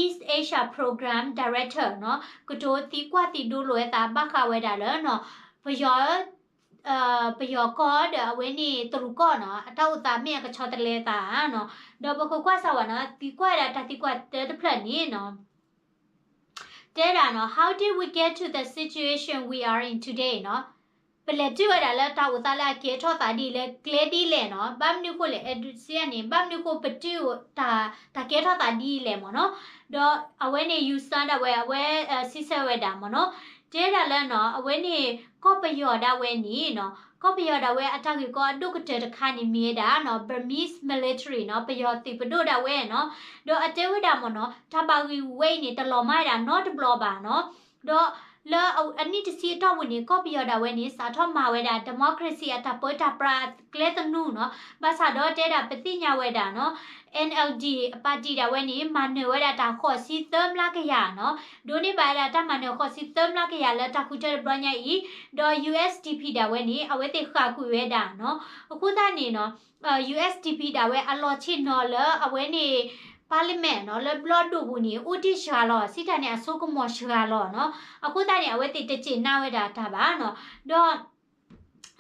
East Asia Program Director နီၤ ကတိၤသံကွၢ်သံဒိလိာ်ဝဲသးဘၣ်ဃးဝဲဒၣ်လၢနီၤ ပယီၤ ပယီၤကီၢ်ဒီးအဝဲန့ၣ်တရူးကီၢ်နီၤ အတၢ်အိၣ်သးမ့ၢ်အကဆီတလဲသးဧါနီၤ. ဒီးပကကွၢ်စၢ်ဝဲနီၤ သံကွၢ်ဝဲဒၣ်တၢ်သံကွၢ်တၢတဖျၢၣ်န့ၣ်နီၤ တဲဒၣ်နီၤ How did we get to the situation we are in today နီၤ. ပလဲၤတုၤဝဲဒၣ်လၢတၢ်အိၣ်သးလၢအကဲထီၣ်သးဒ်လဲၣ် ကျဲဒ်လဲၣ်နီၤ. ဘၣ်မနုၤဃိလဲၣ် Edward Sisay န့ၣ် ဘၣ်မနုၤဃိပတုၤတၢ် တၢ်ကဲထီၣ်သးဒ်လဲၣ်မ့ၢ်နီၤ. ဒီးအဝဲန့ၣ် ယူစၢ် ဒၣ်ဝဲ အဝဲ စံးဆၢဝဲဒၣ်မ့ၢ်နီၤ တဲဒၣ်လၢနီၤ အဝဲန့ၣ် ကီၢ်ပယီၤဒၣ်ဝဲန့ၣ်နီၤ ကီၢ်ပယီၤဒၣ်ဝဲအတၢ်ဂ့ၢ်ကီအဒိၣ်ကတၢၢ်တခါန့ၣ်မ့ၢ်ဝဲဒၣ်နီၤ Burmese military နီၤ ပယီၤသုးပဒိၣ်ဒၣ်ဝဲနီၤ. ဒီးအတဲဝဲဒၣ်မ့ၢ်နီၤ တၢ်ဘၣ်ဂ့ၢ်ဝဲအံၤန့ၣ် တလီၤမၢ်ဝဲဒၣ်နီတဘျီဘၣ်နီၤ. ဒီးလၢအနံၣ်တဆံအတီၢ်ပူၤန့ၣ် ကီၢ်ပယီၤဒၣ်ဝဲန့ၣ် စးထီၣ်မၤဝဲဒၣ် democracy အတၢ်ပၢတၢ်ပြးအကျဲသနူနီၤ. ဘၣ်ဆၣ်ဒီးတဲဒၣ်ပသ့ၣ်ညါဝဲဒၣ်နီၤ NLD အပၣ်တံၣ်ဒၣ်ဝဲန့ၣ် မၤနၢၤဝဲဒၣ်တၢ်ဃိးဆံသၢမျးကယၤနီၤ. ဒိးန့ၢ်ဘၣ်ဝဲဒၣ်တၢ်မၤနၢၤဃိးဆံသၢမျးကယၤလၢတၢ်ဃုထၢတဘျီညါအံၤ, ဒီး ယူအက်စ်ဒီပီ ဒၣ်ဝဲန့ၣ် အဝဲသ့ၣ်ဃၣ်ကွံာ်ဝဲဒၣ်နီၤ. အဃိသတးန့ၣ်နီၤ ယူအက်စ်ဒီပီ ဒၣ်ဝဲအလီၤဆ့ၣ်နီၤလၢအဝဲန့ၣ် parliament နီၤ လၢဘျီၣ်ဒိၣ်ပူၤန့ၣ် အိၣ်တ့ၢ်စှၤလီၤ စံးတၢ်န့ၣ်အစိကမီၤစှၤလီၤနီၤ. အဃိသတးန့ၣ် အဝဲသ့ၣ်တစံးနၢ်ဝဲဒၣ်တၢ်ဘၣ်နီၤ. ဒီး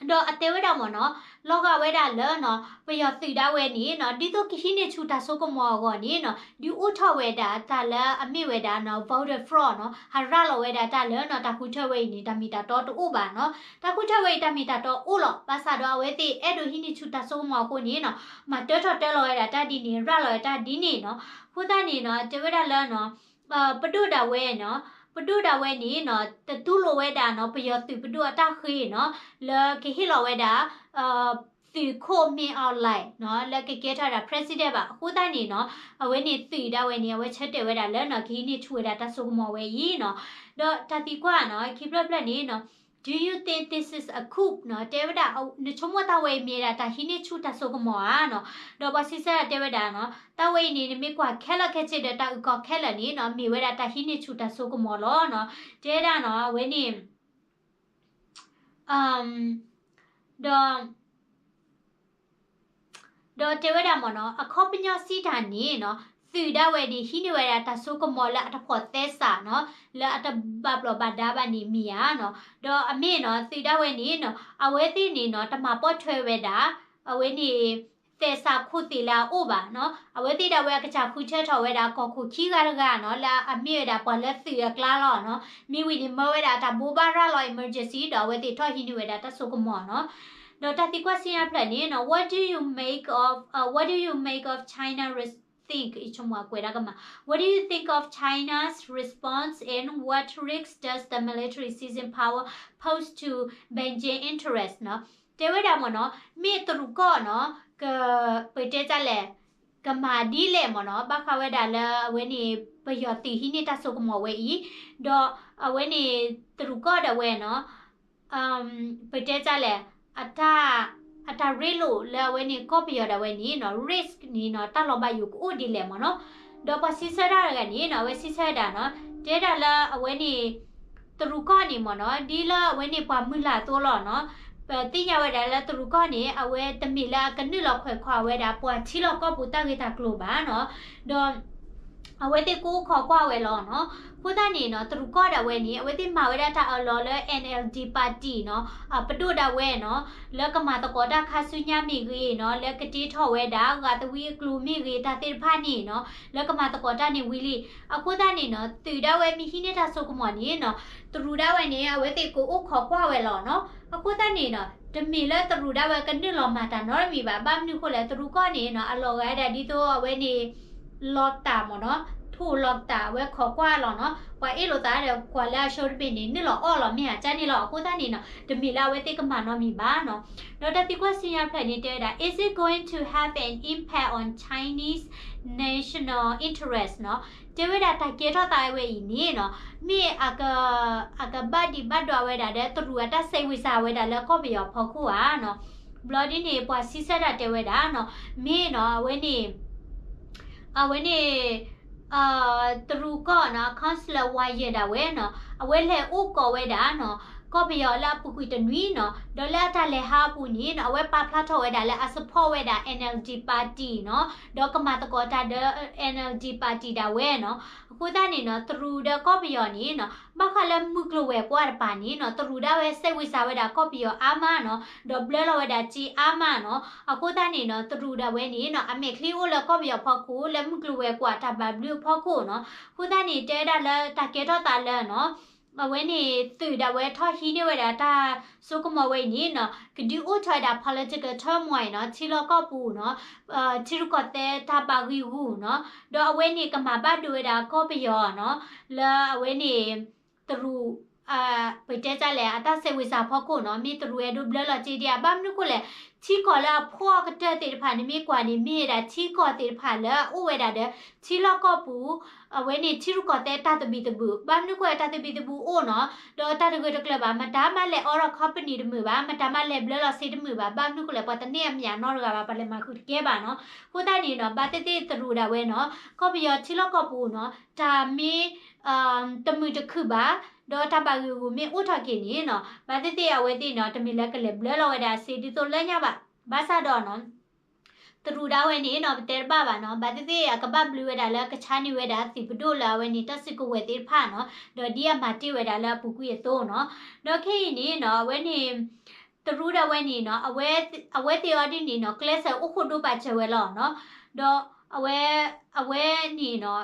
ဒီးအတဲဝဲဒၣ်မ့ၢ်နီၤ လီၤဂာ်ဝဲဒၣ်လၢနီၤ ပယီၤသုးဒၣ်ဝဲန့ၣ်နီၤ ဒ်သိးကဟံးန့ၢ်ဆူၣ်တၢ်စိကမီၤအဂီၢ်န့ၣ်နီၤ ဒုးအိၣ်ထီၣ်ဝဲဒၣ်တၢ်လၢအမ့ၢ်ဝဲဒၣ်နီၤ voter fraud နီၤ ဟးရၤလီၤဝဲဒၣ်တၢ်လၢနီၤ တၢ်ဃုထၢဝဲအံၤန့ၣ် တၢ်မ့ၢ်တၢ်တီတအိၣ်ဘၣ်နီၤ. တၢ်ဃုထၢဝဲအံၤ တၢ်မ့ၢ်တၢ်တီအိၣ်လီၤ. ဘၣ်ဆၣ်ဒီးအဝဲသ့ၣ်အဲၣ်ဒိးဟံးန့ၢ်ဆူၣ်တၢ်စိကမီၤအဃိန့ၣ်နီၤ မၤတၢထီၣ်တၢလီၤဝဲဒၣ်တၢ်ဒ်န့ၣ် ရၤလီၤဝဲတၢ်ဒ်န့ၣ်နီၤ. အဃိသတးန့ၣ်နီၤ တဲဝဲဒၣ်လၢနီၤ ပဒိၣ်ဒၣ်ဝဲနီၤ ပဒိၣ်ဒၣ်ဝဲန့ၣ်နီၤ တတူၢ်လိာ်ဝဲဒၣ်နီၤ ပယီၤသုးပဒိၣ်အတၢ်ဃ့နီၤ လၢကဟ့ၣ်လီၤဝဲဒၣ် သုးခိၣ်မ့ၢ်အီၣ်လဲၣ်နီၤ လၢကကဲထီၣ်ဝဲဒၣ် president ဘၣ်. အဃိသတးန့ၣ်နီၤ အဝဲန့ၣ်သုးဒၣ်ဝဲန့ၣ် အဝဲဆၢတဲာ်ဝဲဒၣ်လၢနီၤ ကဟံးန့ၢ်ဆူၣ်ဝဲဒၣ်တၢ်စိကမီၤဝဲအံၤနီၤ. ဒီးတၢ်သံကွၢ်နီၤ ခံဖျၢၣ်ဖျၢၣ်န့ၣ်နီၤ Do you think this is a coup နီၤ တဲဝဲဒၣ် နဆိကမိၣ်တၢ်ဝဲအံၤမ့ၢ်ဒၣ်တၢ်ဟံးန့ၢ်ဆူၣ်တၢ်စိကမီၤဧါနီၤ. ဒီးပှၤစံးဆၢတဲဝဲဒၣ်နီၤ တၢ်ဝဲအံၤန့ၣ် နမ့ၢ်ကွၢ်ခဲလၢာ်ခဲဆ့ဒီးတၢ်အုၣ်ကီၤခဲလၢာ်န့ၣ်နီၤ မ့ၢ်ဝဲဒၣ်တၢ်ဟံးန့ၢ်ဆူၣ်တၢ်စိကမီၤလီၤနီၤ. တဲဒၣ်နီၤ အဝဲန့ၣ် ဒီး ဒီးတဲဝဲဒၣ်မ့ၢ်နီၤ အခီပညီစံးတၢ်န့ၣ်နီၤ သုးဒၣ်ဝဲန့ၣ် ဟံးန့ၢ်ဝဲဒၣ်တၢ်စိကမီၤလၢအတဖိးသဲစးနီၤ လၢအတဘၣ်ဘျီးဘၣ်ဒါဘၣ်န့ၣ်မ့ၢ်ဧါနီၤ. ဒီးအမ့ၢ်နီၤ သုးဒၣ်ဝဲန့ၣ်နီၤ အဝဲသ့ၣ်န့ၣ်နီၤ တမၤပိာ်ထွဲဝဲဒၣ် အဝဲန့ၣ် သဲစးခိၣ်သ့ၣ်လၢအအိၣ်ဘၣ်နီၤ. အဝဲသ့ၣ်ဒၣ်ဝဲအကစၢ်ဃုထၢထီၣ်ဝဲဒၣ်ကီၢ်ခိၣ်ခံဂၤတဂၤနီၤ လၢအမ့ၢ်ဝဲဒၣ်ပှၤလၢသုးအကျါလီၤနီၤ. မ့ၢ်ဝံၤန့ၣ် မၢဝဲဒၣ်တၢ်ဘိးဘၣ်ရၤလီၤ emergency ဒီးအဝဲသ့ၣ်ထီၣ်ဟံးန့ၢ်ဝဲဒၣ်တၢ်စိကမီၤနီၤ. ဒီးတၢ်သံကွၢ်စံးညါဖျၢၣ်န့ၣ်နီၤ what do you make of, uh, what do you make of China res- think အဆိကမိၣ်အကွဲးဒၣ်ကမၣ် what do you think of China's response and what risk does the military seizing power pose to Beijing interest နီၤ. တဲဝဲဒၣ်မ့ၢ်နီၤ မ့ၢ်တရူးကီၢ်နီၤ က ပတဲတၢ်လဲၣ် ကမၤဒ်လဲၣ်မ့ၢ်နီၤ ဘၣ်ဃးဝဲဒၣ်လၢအဝဲန့ၣ် ပယီၤသုးဟံးန့ၢ်တၢ်စိကမီၤဝဲအံၤ ဒီးအဝဲန့ၣ် တရူးကီၢ်ဒၣ်ဝဲနီၤ ပတဲတၢ်လဲၣ် အတၢ် အတၢ်ရ့လိာ်လၢအဝဲန့ၣ် ကီၢ်ပယီၤဒၣ်ဝဲန့ၣ်နီၤ risk န့ၣ်နီၤ တၢ်လီၤဘၣ်ယိၣ်ကအိၣ်ဒ်လဲၣ်မ့ၢ်နီၤ. ဒီးပှၤစံးဆၢတၢ်တဂၤန့ၣ်နီၤ အဝဲစံးဆၢဝဲဒၣ်နီၤ တဲဒၣ်လၢအဝဲန့ၣ် တရူးကီၢ်န့ၣ်မ့ၢ်နီၤ ဒ်လၢအဝဲန့ၣ်ပှၤမုၢ်လၢ်အသိးလီၤနီၤ. ပသ့ၣ်ညါဝဲဒၣ်လၢတရူးကီၢ်န့ၣ် အဝဲတမ့ၢ်လၢအကနုာ်လီၤခွဲးခွါဝဲဒၣ် ပှၤထံလီၢ်ကီၢ်ပူၤတၢ်ဂ့ၢ်တၢ်ကျိၤဘၣ်နီၤ. ဒီး အဝဲသ့ၣ်ကအိၣ်ခိးကွၢ်ဝဲလီၤနီၤ. အဃိသတးန့ၣ်နီၤ တရူးကီၢ်ဒၣ်ဝဲန့ၣ် အဝဲသ့ၣ်မၤဝဲဒၣ်တၢ်အၢၣ်လီၤလၢ NLD party နီၤ ပဒိၣ်ဒၣ်ဝဲနီၤ လၢကမၤသကိးတၢ်ခါဆူညါမ့ၢ်ဂ့ၤနီၤ လၢကတ့ထီၣ်ဝဲဒၣ် ဂာ်သဝံအကျိၤမ့ၢ်ဂ့ၤ တၢ်သ့ၣ်တဖၣ်န့ၣ်နီၤ လၢကမၤသကိးတၢ်န့ၣ်ဝံၤလံ. အဃိသတးန့ၣ်နီၤ သုးဒၣ်ဝဲမ့ၢ်ဟံးန့ၢ်တၢ်စိကမီၤန့ၣ်နီၤ တရူးဒၣ်ဝဲန့ၣ် အဝဲသ့ၣ်ကအိၣ်ခိးကွၢ်ဝဲလီၤနီၤ. အဃိသတးန့ၣ်နီၤ တမ့ၢ်လၢတရူးဒၣ်ဝဲကနုာ်လီၤမၤတၢ်နီတမံၤဘၣ်. ဘၣ်မနုၤဃိလဲၣ် တရူးကီၢ်န့ၣ်နီၤ အလီၤဂာ်ဒၣ်ဒ်သိးအဝဲန့ၣ် လီၤတၢ်မ့ၢ်နီၤ ထိၣ်လီၤတၢ် အဝဲခိးကွၢ်လီၤနီၤ. ပှၤအ့ၣ်လိာ်သးဒီးကွၢ်လၢအဆိတဘ့ၣ်န့ၣ် နုာ်လီၤအီၣ်လီၤမ့ၢ်ဧါ ကန့ၣ်လီၤ. အဃိသတးန့ၣ်နီၤ တမ့ၢ်လၢအဝဲသ့ၣ်ကမၤနီတမံၤဘၣ်နီၤ. ဒီးတၢ်သံကွၢ်စံးညါဖျၢၣ်န့ၣ် တဲဝဲဒၣ် Is it going to have an impact on Chinese national interest နီၤ. တဲဝဲဒၣ်တၢ်ကဲထီၣ်သးဝဲအံၤန့ၣ်နီၤ မ့ၢ်အက အကဘၣ်ဒံးဘၣ်ဒွးဝဲဒၣ်ဒီး တရူးအတၢ်ဆဲးဝံၤစၢ်ဝဲဒၣ်လၢကီၢ်ပယီၤဖီခိၣ်ဧါနီၤ. ဘျီဒ်န့ၣ် ပှၤစံးဆၢတၢ်တဲဝဲဒၣ်နီၤ မ့ၢ်နီၤ အဝဲန့ၣ် အဝဲန့ၣ် တရူးကီၢ်နီၤ counselor ဝါယဲၢ်ဒၣ်ဝဲနီၤ အဝဲလဲၤအိၣ်ကိးဝဲဒၣ်နီၤ ကီၢ်ပယီၤလၢအပူၤကွံာ်တနွံနီၤ, ဒီးလၢအတၢ်လဲၤဟးအပူၤန့ၣ်နီၤ အဝဲပာ်ဖျါထီၣ်ဝဲဒၣ်လၢအ support ဝဲဒၣ် NLD party နီၤ, ဒီးကမၤသကိးတၢ်ဒီး NLD party ဒၣ်ဝဲနီၤ. အဃိသတးန့ၣ်နီၤ တရူးဒီးကီၢ်ပယီၤန့ၣ်နီၤ ဘၣ်ဃးလၢမုၢ်ကျိၤဝဲၤကွာ်တပၤန့ၣ်နီၤ တရူးဒၣ်ဝဲစဲးဝံစၢ်ဝဲဒၣ်ကီၢ်ပယီၤအါမးနီၤ, ဒီးဘျၢလီၤဝဲဒၣ်စ့အါမးနီၤ. အဃိသတးန့ၣ်နီၤ တရူးဒၣ်ဝဲန့ၣ်နီၤ အမဲာ်ချံအိၣ်လၢကီၢ်ပယီၤဖီခိၣ် လၢမုၢ်ကျိၤဝဲၤကွာ်တၢ်ဘၣ်ဘျုးအဖီခိၣ်နီၤ. အဃိသတးန့ၣ် တဲဝဲဒၣ်လၢတၢ်ကဲထီၣ်သးလၢနီၤ အဝဲန့ၣ်သုးဒၣ်ဝဲထီၣ်ဟံးန့ၢ်ဝဲဒၣ်တၢ်စိကမီၤဝဲအံၤန့ၣ်နီၤ ကဒုးအိၣ်ထီၣ်ဝဲဒၣ် political turmoil နီၤ, ထံလီၢ်ကီၢ်ပူၤနီၤ, ထံရူၢ်ကီၢ်သဲးတၢ်ဘၣ်ဂံာ်ဂူာ်နီၤ, ဒီးအဝဲန့ၣ်ကမၤဘၣ်ဒိဝဲဒၣ်ကီၢ်ပယီၤနီၤ, လၢအဝဲန့ၣ် တရူး ပတဲတၢ်လဲၣ် အတၢ်စဲးဝံစၢ်ဖီခိၣ်နီၤ, မ့ၢ်တရူးအဲၣ်ဒိးဘျၢလီၤစ့ဒံးဧါ, ဘၣ်မနုၤဃိလဲၣ်, ထံကီၢ်လၢအဖှီၣ်အကတၢၢ်သ့ၣ်တဖၣ်န့ၣ် မ့ၢ်ကွၢ်န့ၣ် မ့ၢ်ဝဲဒၣ်ထံကီၢ်သ့ၣ်တဖၣ်လၢအအိၣ်ဝဲဒၣ်ဒီး ထံလီၢ်ကီၢ်ပူၤ အဝဲန့ၣ်ထံရူၢ်ကီၢ်သဲးတၢ်သဘံၣ်သဘုၣ်, ဘၣ်မနုၤဃိတၢ်သဘံၣ်သဘုၣ်အိၣ်နီၤ, ဒီးတၢ်တဂၢၢ်တကျၢၤဘၣ်, မတၤမးလဲၤအိးထီၣ် company တမုာ်ဘၣ်, မတၤမးလဲၤဘျၢလီၤစ့တမုာ်ဘၣ်, ဘၣ်မနုၤဃိလဲၣ် ပှၤတန့ၢ်အမံၤအနီတဂၤဘၣ်, ပှၤလဲၤမၤဃုာ်တကဲဘၣ်နီၤ. အဃိသတးန့ၣ်နီၤ ဘၣ်သ့ၣ်သ့ၣ်တရူးဒၣ်ဝဲနီၤ, ကီၢ်ပယီၤထံလီၢ်ကီၢ်ပူၤနီၤ, တၢ်မ့ၢ် တမုာ်တခုၣ်ဘၣ်, ဒီးတၢ်ဘၣ်ဂံာ်ဂူာ်မ့ၢ်အိၣ်ထီၣ်က့ၤန့ၣ်နီၤ, ဘၣ်သ့ၣ်သ့ၣ်အဝဲသ့ၣ်နီၤ တမ့ၢ်လၢကလဲၤဘျၢလီၤဝဲဒၣ်စ့ဒ်သိးလၢညါဘၣ်, ဘၣ်ဆၣ်ဒီးနီၤ တရူးဒၣ်ဝဲန့ၣ်နီၤ ပတဲတဘၣ်ဘၣ်နီၤ, ဘၣ်သ့ၣ်သ့ၣ်အကဘၣ်ဘျုးဝဲဒၣ်လၢကဆါန့ၢ်ဝဲဒၣ်သုးပဒိၣ်လၢအဝဲန့ၣ်တၢ်စုကဝဲၤသ့ၣ်တဖၣ်နီၤ, ဒီးဒ်အမၤတ့ၢ်ဝဲဒၣ်လၢအပူၤကွံာ်အသိးနီၤ. ဒီးခဲအံၤန့ၣ်နီၤ အဝဲန့ၣ် တရူးဒၣ်ဝဲန့ၣ်နီၤ အဝဲသ့ၣ်အီၤဒ်န့ၣ်နီၤ ကျဲးစၢးအိၣ်ဃိဒိပာ်စၢၤဝဲလီၤနီၤ. ဒီးအဝဲ အဝဲန့ၣ်နီၤ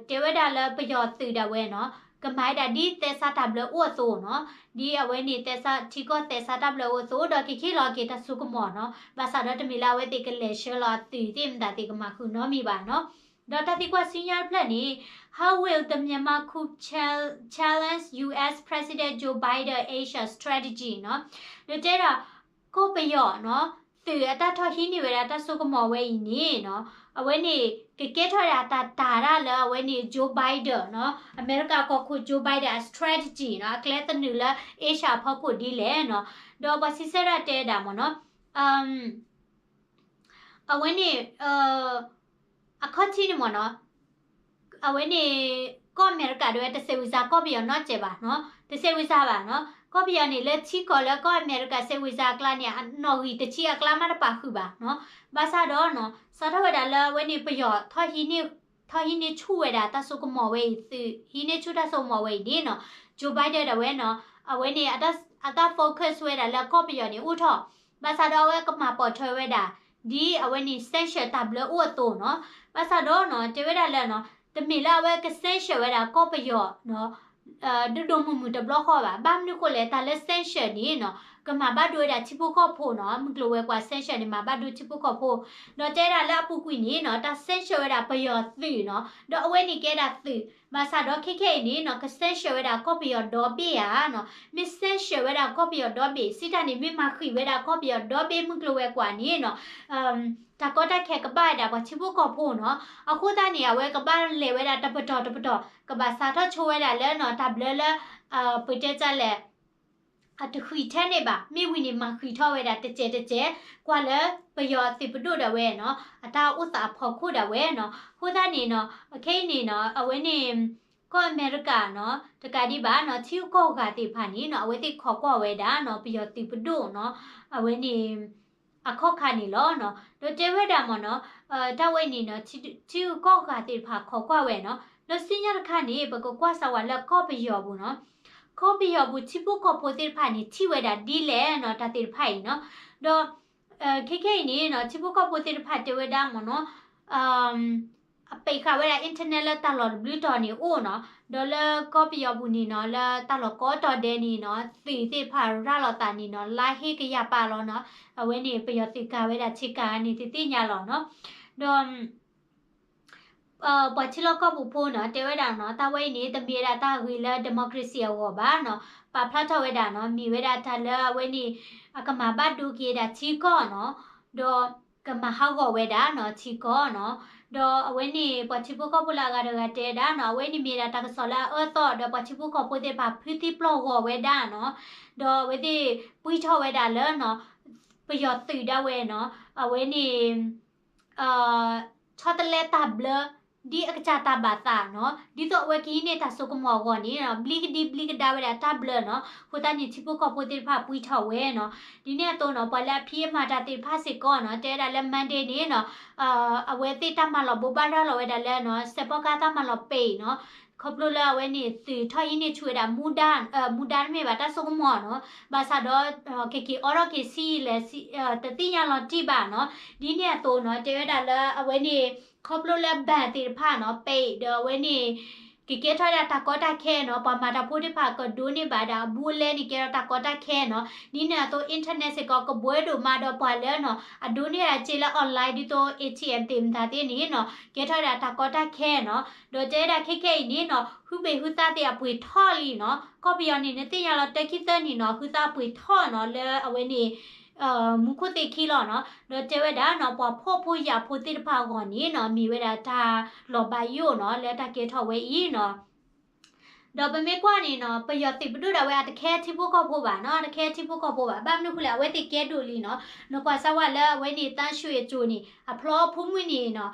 တဲဝဲဒၣ်လၢပယီၤသုးဒၣ်ဝဲနီၤ ကမၤဝဲဒၣ်ဒ်သဲစးတၢ်ဘျၢအိၣ်အသိးနီၤ, ဒ်အဝဲန့ၣ်သဲစး ထံကီၢ်သဲစးတၢ်ဘျၢအိၣ်အသိး ဒီးက့ၤခ့လီၤက့ၤတၢ်စိကမီၤနီၤ, ဘၣ်ဆၣ်ဒီးတမ့ၢ်လၢအဝဲသ့ၣ်ကလဲၤဆှၢလီၤအသုးသ့ၣ်မတၤသ့ၣ်ကမၤဃုာ်နီတမံၤဘၣ်နီၤ. ဒီးတၢ်သံကွၢ်ဆူညါတဖျၢၣ်န့ၣ် How will the Myanmar coup chal- challenge U S President Joe Biden Asia strategy နီၤ, ဒီးတဲဒၣ် ကီၢ်ပယီၤနီၤ သုးအတၢ်ထီၣ်ဟံးန့ၢ်ဝဲဒၣ်တၢ်စိကမီၤဝဲအံၤန့ၣ်နီၤ, အဝဲန့ၣ် ကကဲထီၣ်ဒၣ်တၢ်တာ်ဒၣ်လၢအဝဲန့ၣ် Joe Biden နီၤ, အမဲရကၤကီၢ်ခိၣ် Joe Biden အ strategy နီၤ, အကျဲသနုာ်လၢ Asia အဖီခိၣ်ဒ်လဲၣ်နီၤ. ဒီးပှၤစံးဆၢဒၣ်တဲဒၣ်မ့ၢ်နီၤ အဝဲန့ၣ် အခီၣ်ထံးန့ၣ်မ့ၢ်နီၤ, အဝဲန့ၣ် ကီၢ်အမဲရကၤဒၣ်ဝဲတစဲးဝံစါကီၢ်ပယီၤနီတစဲးဘၣ်နီၤ, တစဲးဝံစါဘၣ်နီၤ. ကီၢ်ပယီၤန့ၣ် လၢထံကီၢ်လၢကီၢ်အမဲရကၤစဲးဝံစါအကျါန့ၣ် အနီၣ်ဂံၢ်တဆံအကျါမးတပာ်ဃုာ်ဘၣ်နီၤ. ဘၣ်ဆၣ်ဒီးနီၤ စးထီၣ်ဝဲဒၣ်လၢအဝဲန့ၣ်ပယီၤ ထီၣ်ဟံးန့ၢ်ဆူၣ်ဝဲဒၣ်တၢ်စိကမီၤဝဲအံၤ သုးဟံးန့ၢ်ဆူၣ်တၢ်စိကမီၤဝဲအံၤန့ၣ်နီၤ, Joe Biden ဒၣ်ဝဲနီၤ အဝဲန့ၣ် အတၢ် focus ဝဲဒၣ်လၢကီၢ်ပယီၤန့ၣ်အိၣ်ထီၣ်, ဘၣ်ဆၣ်ဒီးအဝဲကမၤပိာ်ထွဲဝဲဒၣ် ဒ်အဝဲန့ၣ် sanction တၢ်ဘျၢအိၣ်အသိးနီၤ. ဘၣ်ဆၣ်ဒီးနီၤ တဲဝဲဒၣ်လၢနီၤ တမ့ၢ်လၢအဝဲက sanction ဝဲဒၣ်ကီၢ်ပယီၤနီၤ ဒိၣ်ဒိၣ်မုၢ်မုၢ်တဘျီဃီဘၣ်. ဘၣ်မနုၤဃိလဲၣ် တၢ်လၢ sanction န့ၣ်နီၤ ကမၤဘၣ်ဒိဝဲဒၣ်ထံဖိကီၢ်ဖိနီၤ, မုၢ်ကျိၤဝဲၤကွာ် sanction န့ၣ် မၤဘၣ်ဒိထံဖိကီၢ်ဖိ, ဒီးတဲဒၣ်လၢအပူၤကွံာ်န့ၣ်နီၤ တၢ် sanction ဝဲဒၣ်ပယီၤသုးနီၤ, ဒီးအဝဲန့ၣ်ကဲဒၣ်သုး, ဘၣ်ဆၣ်ဒီးခဲခဲအံၤန့ၣ်နီၤ က sanction ဝဲဒၣ်ကီၢ်ပယီၤဒီဘ့ၣ်ဧါနီၤ, မ့ၢ် sanction ဝဲဒၣ်ကီၢ်ပယီၤဒီဘ့ၣ် စံးတၢ်န့ၣ် မ့ၢ်မၤဃံးဝဲဒၣ်ကီၢ်ပယီၤဒီဘ့ၣ်မုၢ်ကျိၤဝဲၤကွာ်န့ၣ်နီၤ တၢ်ကီတၢ်ခဲကဘၣ်ဝဲဒၣ်ပှၤထံဖိကီၢ်ဖိနီၤ. အဃိသတးန့ၣ် အဝဲကဘၣ်လဲၤဝဲဒၣ်တပတီၢ်တပတီၢ် ကဘၣ်စးထီၣ်ဆိဝဲဒၣ်လၢနီၤ တၢ်ဘျၢလၢ ပတဲတၢ်လဲၣ် အတဃံးထဲန့ၣ်ဘၣ်, မ့ၢ်ဝံၤန့ၣ် မၤဃံးထီၣ်ဝဲဒၣ်တစဲးတစဲး, ကွၢ်လၢပယီၤသုးပဒိၣ်ဒၣ်ဝဲနီၤ အတၢ်အိၣ်သးအဖီခိၣ်ဒၣ်ဝဲနီၤ. အဃိသတးန့ၣ်နီၤ ခဲအံၤန့ၣ်နီၤ အဝဲန့ၣ် ကီၢ်အမဲရကၤနီၤ တကးဒံးဘၣ်နီၤ ထံဂုၤကီၢ်ဂၤသ့ၣ်တဖၣ်န့ၣ်နီၤ အဝဲသ့ၣ်ခိးကွၢ်ဝဲဒၣ်နီၤ ပယီၤသုးပဒိၣ်နီၤ အဝဲန့ၣ် အခီၣ်ခါန့ၣ်လီၤနီၤ. ဒီးတဲဝဲဒၣ်မ့ၢ်နီၤ တၢ်ဝဲအံၤန့ၣ်နီၤ ထံဂုၤကီၢ်ဂၤသ့ၣ်တဖၣ်ခိးကွၢ်ဝဲနီၤ. ဒီးဆူညါတခါန့ၣ် ပကကွၢ်စၢၤဝဲလၢကီၢ်ပယီၤပူၤနီၤ ကီၢ်ပယီၤပူၤထံဖိကီၢ်ဖိသ့ၣ်တဖၣ်န့ၣ် ထံၣ်ဝဲဒၣ်ဒ်လဲၣ်နီၤ တၢ်သ့ၣ်တဖၣ်အံၤနီၤ. ဒီး ခဲခဲအံၤန့ၣ်နီၤ ထံဖိကီၢ်ဖိသ့ၣ်တဖၣ်တဲဝဲဒၣ်မ့ၢ်နီၤ အပိတ်ဃာ်ဝဲဒၣ် internet လၢတၢ်လီၢ်တဘျုးတီၤန့ၣ်အိၣ်နီၤ. ဒီးလၢကီၢ်ပယီၤပူၤန့ၣ်နီၤ လၢတၢ်လီၢ်ကိးတီၤဒဲးန့ၣ်နီၤ သုးသ့ၣ်တဖၣ်ရၤလီၤသးန့ၣ်နီၤ လါဟ့ကယၤပာ်လီၤနီၤ. အဝဲန့ၣ်ပယီၤသုးကၤဝဲဒၣ်ဆ့ကၤန့ၣ် တသ့ၣ်ညါလီၤနီၤ. ဒီး ပှၤထံလီၢ်ကီၢ်ပူၤဖိနီၤ တဲဝဲဒၣ်နီၤ တၢ်ဝဲအံၤန့ၣ် တမ့ၢ်ဝဲဒၣ်တၢ်ဂ့ၤလၢ democracy အဂီၢ်ဘၣ်နီၤ. ပာ်ဖျါထီၣ်ဝဲဒၣ်နီၤ မ့ၢ်ဝဲဒၣ်တၢ်လၢအဝဲန့ၣ် အကမၤဘၣ်ဒိက့ၤဒၣ်ထံကီၢ်နီၤ. ဒီးကမၤဟးဂီၤဝဲဒၣ်နီၤ ထံကီၢ်နီၤ. ဒီးအဝဲန့ၣ်ပှၤထံဖိကီၢ်ဖိလၢအဂၤတဂၤတဲဒၣ်နီၤ အဝဲန့ၣ်မ့ၢ်ဒၣ်တၢ်ကစီၣ်လၢအအၢသီၣ် ဒီးပှၤထံဖိကီၢ်ဖိသ့ၣ်တဖၣ်ဖုသံပျီၢ်ဂီၤဝဲဒၣ်နီၤ. ဒီးအဝဲသ့ၣ်ပှံထီၣ်ဝဲဒၣ်လၢနီၤ ပယီၤသုးဒၣ်ဝဲနီၤ အဝဲန့ၣ် ဆီတလဲတၢ်ဘျၢ ဒ်အကစၢ်တၢ်ဘၣ်သးနီၤ, ဒ်သိးအဝဲကဟံးန့ၢ်တၢ်စိကမီၤအဂီၢ်န့ၣ်နီၤ, ဘျံးကဒံဘျံးကဒါဝဲဒၣ်တၢ်ဘျၢနီၤ, အဃိသတးန့ၣ် ထံဖိကီၢ်ဖိသ့ၣ်တဖၣ်ပှံၢ်ထီၣ်ဝဲနီၤ. ဒ်န့ၣ်အသိးနီၤ, ပှၤလၢအဖံးအမၤတၢ်သ့ၣ်တဖၣ်စ့ၢ်ကီးနီၤ, တဲဝဲဒၣ်လၢ Monday န့ၣ်နီၤ, အဝဲသ့ၣ်တၢ်မၤလီၤဘိးဘၣ်ရၤလီၤဝဲဒၣ်လၢနီၤ, စဲးဖီကါတၢ်မၤလီၤပံာ်နီၤ, ခီဖျိလၢအဝဲန့ၣ် သုးထီၣ်ဟံးန့ၢ်ဆူၣ်ဝဲဒၣ် မူဒါ, မူဒါတမ့ၢ်ဘၣ် တၢ်စိကမီၤနီၤ, ဘၣ်ဆၣ်ဒီး ကက့ၤအိးထီၣ်က့ၤဆံးလဲၣ် တသ့ၣ်ညါလီၤတံၢ်ဘၣ်နီၤ. ဒ်န့ၣ်အသိးနီၤ, တဲဝဲဒၣ်လၢအဝဲန့ၣ် ခီဖျိလၢ bank သ့ၣ်တဖၣ်နီၤ, ပံာ်ဒီးအဝဲန့ၣ် ကကဲထီၣ်ဝဲဒၣ်တၢ်ကီတၢ်ခဲနီၤ, ပှၤမၤတၢ်ဖိသ့ၣ်တဖၣ်ကဒိးန့ၢ်ဘၣ်ဒၣ်အဘူးအလဲန့ၣ် ကဲထီၣ်တၢ်ကီတၢ်ခဲနီၤ. ဒ်န့ၣ်အသိး internet စ့ၢ်ကီးကဘှီဒိၣ်မးဒီးပှၤလၢနီၤ, အဒိးန့ၢ်ဒၣ်စ့လၢ online ဒ်သိး A T M သ့ၣ်မတၤသ့ၣ်န့ၣ်နီၤ, ကဲထီၣ်ဝဲဒၣ်တၢ်ကီတၢ်ခဲနီၤ. ဒီးတဲဝဲဒၣ်ခဲခဲအံၤန့ၣ်နီၤ, ဟုဘ့ၣ်ဟုသၣ်သ့ၣ်အပှ့ၤထီၣ်လံနီၤ, ကီၢ်ပယီၤန့ၣ် နသ့ၣ်ညါလီၤ တၢ်ခံသၢနံၣ်နီၤ, ဟုသၣ်ပှ့ၤထီၣ်နီၤ လၢအဝဲန့ၣ် မူခိၣ်သ့ၣ်ခံလီၤနီၤ. ဒီးတဲဝဲဒၣ်နီၤ, ပှၤဖှီၣ်ဖိယာ်ဖိသ့ၣ်တဖၣ်အဂီၢ်န့ၣ်နီၤ, မ့ၢ်ဝဲဒၣ်တၢ်လီၤဘၣ်ယိၣ်နီၤ, လၢတၢ်ကဲထီၣ်ဝဲအံၤနီၤ. ဒီးပမ့ၢ်ကွၢ်န့ၣ်နီၤ, ပယီၤသုးပဒိၣ်ဒၣ်ဝဲအတခဲထံဖိကီၢ်ဖိဘၣ်နီၤ, တခဲထံဖိကီၢ်ဖိဘၣ်. ဘၣ်မနုၤဃိလဲၣ်, အဝဲသ့ၣ်ကဲဒိၣ်လံနီၤ. နကွၢ်စၢ်ဝဲလၢအဝဲန့ၣ် သန်းရွှေအစိၤန့ၣ် အဖျီအဖိမုၣ်န့ၣ်နီၤ,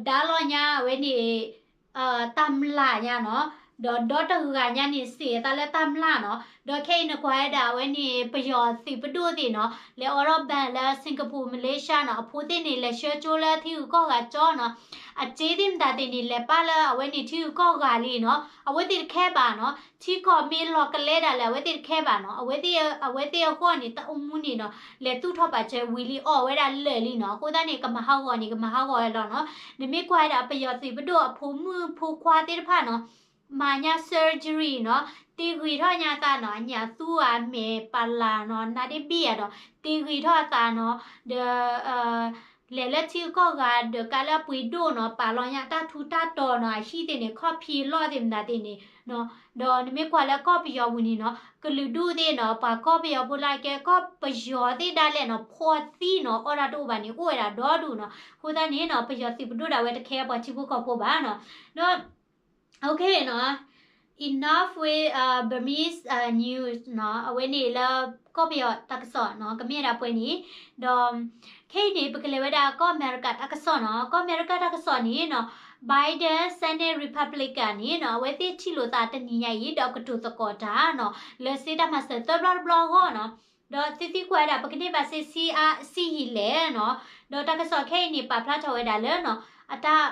ဒါလီၤညါအဝဲန့ၣ် တၢ်မျၢ်ညါနီၤ, ဒီးဒီတဂၤညါန့ၣ် စံးအသးလၢတၢ်မျၢ်နီၤ. ဒီးခဲအံၤနကွၢ်ဝဲဒၣ်အဝဲန့ၣ် ပယီၤသုးပဒိၣ်သ့ၣ်နီၤ, လဲၤအိးထီၣ် bank လၢ Singapore Malaysia နီၤ, အဖိသ့ၣ်န့ၣ် လဲၤဆှၢကၠိလၢထံဂုၤကီၢ်ဂၤကၠီနီၤ, အစ့သ့ၣ်မတၤသ့ၣ်န့ၣ် လဲၤပာ်လၢအဝဲန့ၣ်ထံဂုၤကီၢ်ဂၤလံနီၤ. အဝဲသ့ၣ်တခဲဘၣ်နီၤ, ထံကီၢ်မ့ၢ်လီၤကလဲဒၣ်လဲာ် အဝဲသ့ၣ်တခဲဘၣ်နီၤ. အဝဲသ့ၣ်အဂီၢ်န့ၣ် တၢ်အိၣ်မူန့ၣ်နီၤ, လဲၤသူၣ်ထီၣ်ပာ်စၢၤဝံၤလံ အီၣ်ဝဲဒၣ်လၢာ်လံနီၤ. အဃိသတးန့ၣ် ကမၤဟးဂီၤန့ၣ် ကမၤဟးဂီၤဝဲလီၤနီၤ. နမ့ၢ်ကွၢ်ဝဲဒၣ်ပယီၤသုးပဒိၣ်အဖိမုၣ်ဖိခွါသ့ၣ်တဖၣ်နီၤ, မၤညါ surgery နီၤ, တ့ဂ့ၤထီၣ်ညါသးနီၤ, အညၣ်သူဧါ မဲာ်ပလၢ်နီၤ, နါဒ့ဘံၣ်ဧါဒီး တ့ဂ့ၤထီၣ်အသးနီၤ, ဒီး လဲၤလၢထံဂုၤကီၢ်ဂၤ ဒီးကးလၢအပှ့ၤဒိၣ်နီၤ, ပာ်လီၤညါတၢ်ထူးတၢ်တီၤနီၤ, အဟံၣ်သ့ၣ်န့ၣ် ခီၣ်ဖံးလီၢ်သ့ၣ်မတၤသ့ၣ်န့ၣ်နီၤ. ဒီးနမ့ၢ်ကွၢ်လၢကီၢ်ပယီၤပူၤန့ၣ်နီၤ, ကလုာ်ဒူၣ်သ့ၣ်နီၤ, ပှၤကီၢ်ပယီၤဖိလၢကဲကီၢ်ပယီၤသ့ၣ်ဒၣ်လဲာ်နီၤ, ဖှီၣ်သံနီၤ, အီၣ်တၢ်တအိၣ်ဘၣ်န့ၣ် အိၣ်ဝဲဒၣ်ဒီဒူၣ်နီၤ. အဃိသတးန့ၣ်နီၤ, ပယီၤသုးပဒိၣ်ဒၣ်ဝဲတခဲပှၤထံဖိကီၢ်ဖိဘၣ်နီၤ. ဒီး Okay နီၤ, enough with uh, Burmese uh, news နီၤ, အဝဲန့ၣ်လၢကီၢ်ပယီၤတၢ်ကစီၣ်နီၤ, ကမ့ၢ်ဒၣ်ပှဲၤန့ၣ်, ဒီး ခဲအံၤန့ၣ် ပကလဲၤဝဲဒၣ်ကီၢ်အမဲရကၤတၢ်ကစီၣ်နီၤ, ကီၢ်အမဲရကၤတၢ်ကစီၣ်န့ၣ်နီၤ, Biden Senate Republican န့ၣ်နီၤ, အဝဲသ့ၣ်ထံၣ်လိာ်သးတနံၤညါအံၤ ဒီးကတိၤသကိးတၢ်နီၤ, လၢစ့တၢ်မၤစၢၤသၢဘျီတဘျီအဂီၢ်နီၤ, ဒီးသုသံကွၢ်ဝဲဒၣ် ပကန့ၢ်ဘၣ်စ့ဆံးအါဆံးယံာ်လဲၣ်နီၤ, ဒီးတၢ်ကစီၣ်ခဲအံၤန့ၣ် ပာ်ဖျါထီၣ်ဝဲဒၣ်လၢနီၤ, အတၢ်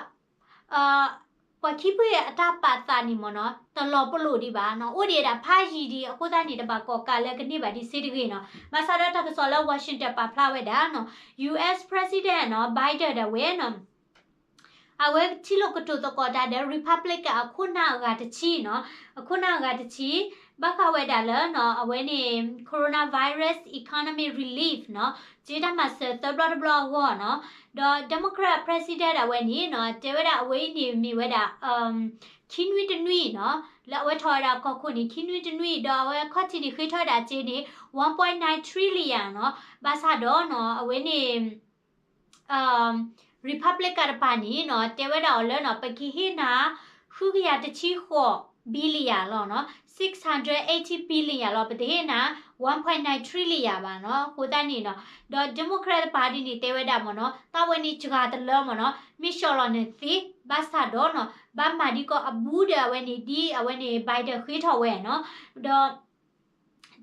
ပှၤခံဖုအတၢ်ပာ်သးန့ၣ်မ့ၢ်နီၤ, တလီၤပလိာ်ဒံးဘၣ်နီၤ, အိၣ်ဒံးဝဲဒၣ်ဖးယံာ်ဒံး, အဃိသတးန့ၣ် တဘၣ်ကိးကးလၢကန့ၢ်ဘၣ်ဒံးစ့တဂ့ၤနီၤ. ဘၣ်ဆၣ်ဒီးတၢ်ကစီၣ်လၢ Washington ပာ်ဖျါဝဲဒၣ်နီၤ, U S President နီၤ, Biden ဒၣ်ဝဲနီၤ, အဝဲထံၣ်လိာ်ကတိၤသကိးတၢ်ဒီး Republican အခိၣ်နၢ်အဂၤတဆံနီၤ, အခိၣ်နၢ်အဂၤတဆံ ဘၣ်ဃးဝဲဒၣ်လၢနီၤ, အဝဲန့ၣ် coronavirus economic relief နီၤ, စ့တၢ်မၤစၢၤသၢဘျီတဘျီအဂီၢ်နီၤ, ဒီး Democrat President ဒၣ်ဝဲန့ၣ်နီၤ, တဲဝဲဒၣ်အဝဲအံၤန့ၣ်မ့ၢ်ဝဲဒၣ် ခံနွံတနွံနီၤ, လၢအဝဲထီၣ်ဝဲဒၣ်ကီၢ်ခိၣ်န့ၣ် ခံနွံတနွံ, ဒီးအဝဲခီၣ်ထံးန့ၣ် ဃ့ထီၣ်ဝဲဒၣ်စ့န့ၣ် one point nine trillion နီၤ, ဘၣ်ဆၣ်ဒီးနီၤ, အဝဲန့ၣ် Republican တပၤန့ၣ်နီၤ, တဲဝဲဒၣ်အီၤလၢနီၤ, ပကဟ့ၣ်နၤ ဃုကယၤတဆံဃိး billion လီၤနီၤ, six hundred eighty billion လီၤ, ပတဟ့ၣ်နၤ one point nine trillion ဘၣ်နီၤ, အဃိသတးန့ၣ်နီၤ, ဒီး Democrat တပၤဒ်န့ၣ် တဲဝဲဒၣ်မ့ၢ်နီၤ, တၢ်ဝဲန့ၣ်စှၤတလၢမ့ၢ်နီၤ, မ့ၢ်ဆှီလီၤန့ၣ်သ့, ဘၣ်ဆၣ်ဒီးနီၤ, ဘၣ်မၤဒ်ကီးအဘူးဒီးအဝဲန့ၣ် ဒ်အဝဲန့ၣ် Biden ဃ့ထီၣ်ဝဲနီၤ, ဒီး